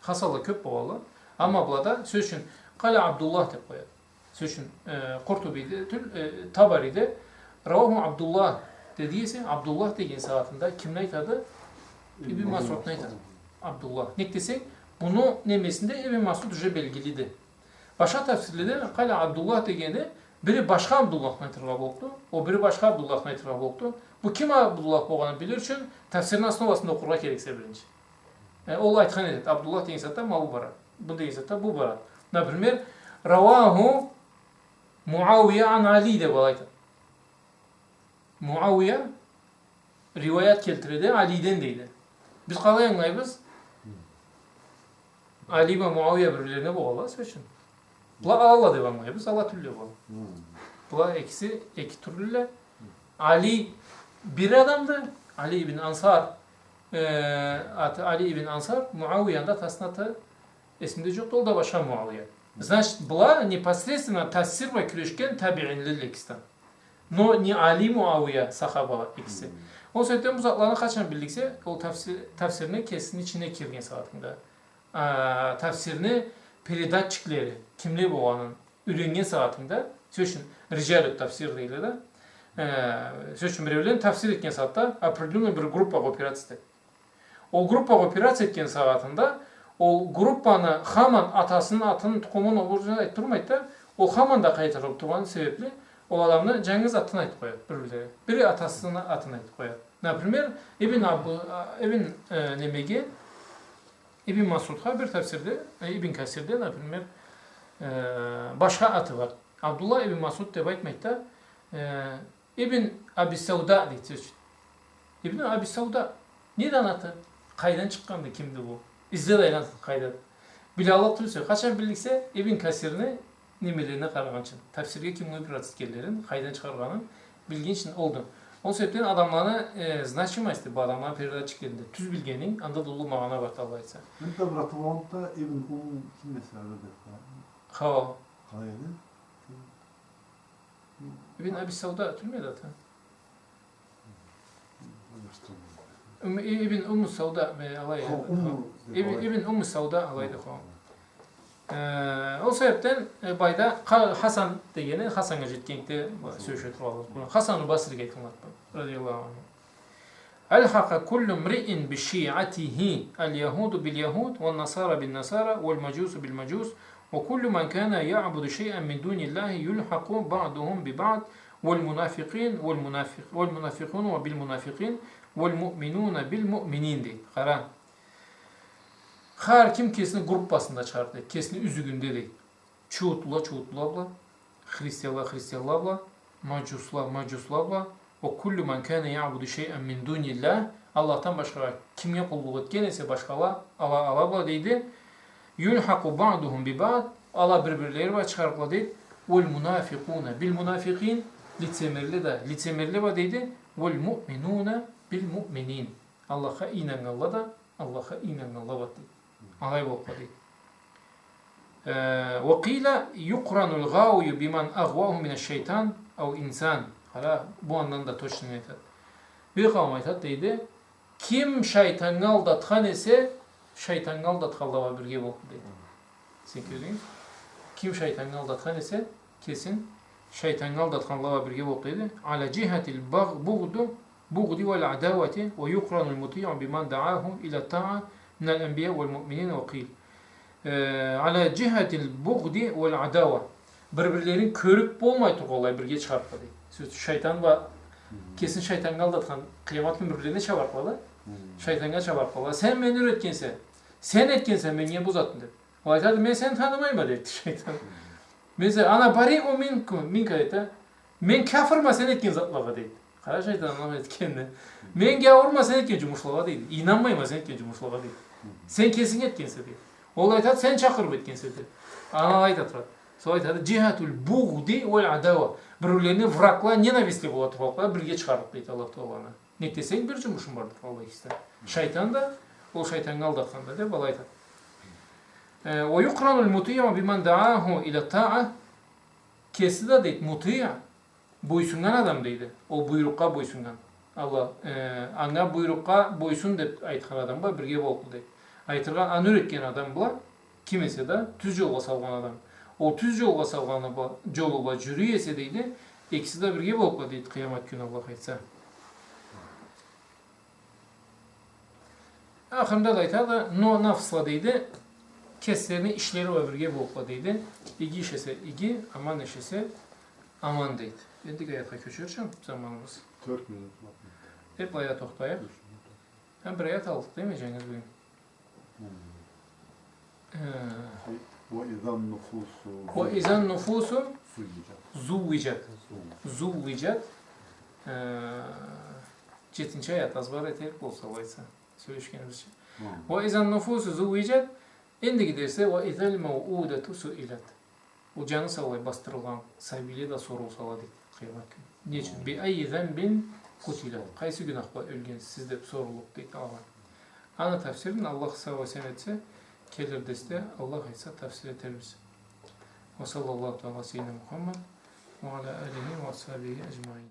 Хасанла кёб болгъанла. Амма былада, сёз ючюн, Къала Абдуллах деб къояды. Сёз ючюн, э, Къуртубиде тюл, э, Табариде Рауаху Абдуллах деди эсе, Абдуллах деген сагъатында кимни айтады? Ибн Масъудну айтады. Абдуллах. Нек десенг, муну немесинде Ибн Масъуд уже белгилиди. Башха тафсирледе Къала Абдуллах дегенде, бири башха Абдуллахны айтыргъа боллукъду, ол бири башха Абдуллахны айтыргъа боллукъду. Бу ким Абдуллах болгъанын билир ючюн, тафсирни основасында окъургъа керексе биринчи. Э, ол айтхан этеди, Абдуллах деген сагъатда ма бу барады, бу деген сагъатда бу барады. Например, Рауаху Муауия ан Али деб алай айтады. Муауия риваят келтиреди Алиден дейди. Биз къалай ангылайбыз? Али бла Муауия бир-бирлерине болгъанла, сёз ючюн. Была алала деб ангылайбыз, ала тюлле была. Была экиси эки тюрлюле. Али бир адамды, Али ибн Ансар, э, аты Али ибн Ансар, Муауияны да атасыны аты эсимде джокъду, ол да башха Муауия. Значит, была непосредственно тафсир бла кюрешген табиинле экиси да. Но не Али, Муауия сахабала экиси. Ол себебден бу затланы къачан билликсе, ол тафси-, тафсирни кесини ичине кирген сагъатында. А, тафсирни передатчиклери кимле болгъанын юреннген сагъатында, сёз ючюн, риджалю тафсир дейле да, э, сёз ючюн, биреулен тафсир этген сагъатда определённый бир группагъа опираться этеди. Ол группагъа опираться этген сагъатында, ол группаны хаман атасыны атын, тукъумун, ол бир зат айтыб турмайды да, ол хаман да къайтарылыб тургъаны себебли, ол адамны джангыз атын айтыб къояды бир-бирлери. Бири атасыны атын айтыб къояды. Например, Ибн Абу-, а, Ибн, э, немеге, Ибн Масъудха бир тафсирде, э, Ибн Касирде, например, э, башха аты бар. Абдуллах ибн Масъуд деб айтмайды да, э, Ибн Аби Сауда дейди, сёз ючюн. Ибн Аби Сауда. Неди аны аты? Къайдан чыкъгъанды, кимди бу? Изле да айлансын, къайдады. Билаллыкъ тюлсе, къачан билликсе, Ибн Касирни немелерине къарагъынчын, тафсирге кимни опираться этгенлерин, къайдан чыгъаргъанын билгинчин олду. Ол себебден адамланы, э, значимости, бу адамланы передатчиклеринде тюз билгенинг, анда да уллу магъана барды, Аллах айтса. Энди братыбызны да Ибн Ум ким эсе, ары деп. Хау. Къалай эди? Ибн Аби Сауда тюлмеди аты? Ум-, и-, Ибн Умму Сауда, э, алай, хо, э, Умму хо. Деп Ибн, алай. Ибн Умму Сауда алайды, хо. Э, ол себепден, э, былайда Къа-, Хасан дегени, Хасаннга джетгенде, хо, сёлеше тургъанлыкъ. Хасан аль-Басриге айтылады, радияллаху анху. ألحق كل امرئ بشيعته اليهود باليهود والنصارى بالنصارى والمجوس بالمجوس وكل من كان يعبد شيئا من دون الله يلحق بعضهم ببعض والمنافقين والمنافق-، والمنافقون بالمنافقين والمؤمنون بالمؤمنين, дейди. Къара. Хар ким кесини группасында чыгъарды, кесини юзюгюнде, дейди. Чуутла чуутлула бла, христианла христианла бла, маджусла маджусла бла, وكل من كان يعبد شيئا من دون الله, Аллахдан башхагъа кимге къуллукъ этген эсе башхала, ала, ала бла, дейди. يلحق بعضهم ببعض, ала бир-бирлери бла чыгъарыкъла, дейди. والمنافقون بالمنافقين, лицемерле да лицемерле бла, дейди. والمؤمنون بالمؤمنين, Аллахха ийнаннганла да Аллахха ийнаннганла бла, дейди. Алай боллукъла, дейди. Э, وقيل يقرن الغاوي بمن أغواه من الشيطان أو إنسان. Къара, бу андан да точно айтады. Бир къауум айтады, дейди, ким шайтаннга алдатхан эсе, шайтаннга алдатханла бла бирге боллукъла, дейди. Сен кёрдюнг? Ким шайтаннга алдатхан эсе, кесин шайтаннга алдатханла бла бирге боллукъла, дейди. على جهة البغ-، بغض، بغض والعداوة، ويقرن المطيع بمن دعاه إلى الطاعة من الأنبياء والمؤمنين وقيل. Э, على جهة البغض والعداوة. Бир-бирлерин кёрюб болмай тургъанлай бирге чыгъарыкъла, дейди. Сёз, шайтан бла, кесин шайтаннга алдатхан, къыямат кюн бир-бирлерине чабарыкъла да. Шайтаннга чабарыкъла. Сен мени юретгенсе, Сен этгенсе меннге бу затны, деп. Ол айтады: «Мен сени танымайма», — дейди шайтан. «Мен се-, ана бариун минку, минка», — дейди. «Мен кафырма сен этген затлагъа», — дейди. Къара, шайтан анга айтханны. «Мен гяуурма сен этген джумушлагъа», — дейди. «Ийнанмайма сен этген джумушлагъа», — дейди. «Сен кесинг этгенсе», — дейди. Ол айтады: «Сен чакъырыб этгенсе», — дейди. Ана алай айтады. Сора айтады: «Джихатуль бугъди валь адауа». Бириулерини врагла, ненавистьли бола тургъанлыкъла бирге чыгъарлыкъ, дейди Аллах Таала аны. Нек десенг, бир джумушум барды, Аллах эшитсе. Шайтан да, ол шайтаннга алдатханда, деб алай айтады. Э, «Ва юкъранул мутиу биман дааху иля таа». Кеси да, дейди, мутиу, бойсуннган адам, дейди. Ол буйрукъгъа бойсуннган. Аллах, э, анга буйрукъгъа бойсун деб айтхан адам бла бирге боллукъду, дейди. Айтыргъа, аны юретген адам бла, ким эсе да, тюз джолгъа салгъан адам. Ол тюз джолгъа салгъаны бла, джолу бла джюрюй эсе, дейди, экиси да бирге боллукъла, дейди, къыямат кюн, Аллах айтса. Ахырында да айтады: «Но нафсла», — дейди, — «кеслерини ишлери бла бирге боллукъла», — дейди. Иги иш эсе иги, аман иш эсе аман, дейди. Энди аятха кёчерча, заманыбыз. Тёрт минут. Деб, былайда тохтайыкъ. Тёрт минут. Хы, бир аят алдыкъ, дейми, джангыз бюгюн? Хы. Э. Ва изан нуфусу. Ва изан нуфусу зуввиджат. Зуввиджат. Зуввиджат. Э, джетинчи аят азбар этерик болса, алай айтса. Сёлешгенибизча. Хы. Ва изан нуфусу зуввиджат. Эндиги дерсде: «Ва изаль мауудату суилят». Ол джаны саулай басдырылгъан сабийле да сорулсала, дейди, къыямат кюн. Не ючюн? «Би айи занбин къутилят». Къайсы гюнах бла ёлгенсиз деб соруллукъду, дейди, алагъа. Аны тафсирин, Аллах сау-эсен этсе, келир дерсде, Аллах айтса, тафсир этербиз. Ва саллаллаху таала ала саййидина Мухаммад ва ала алихи ва асхабихи аджмаин.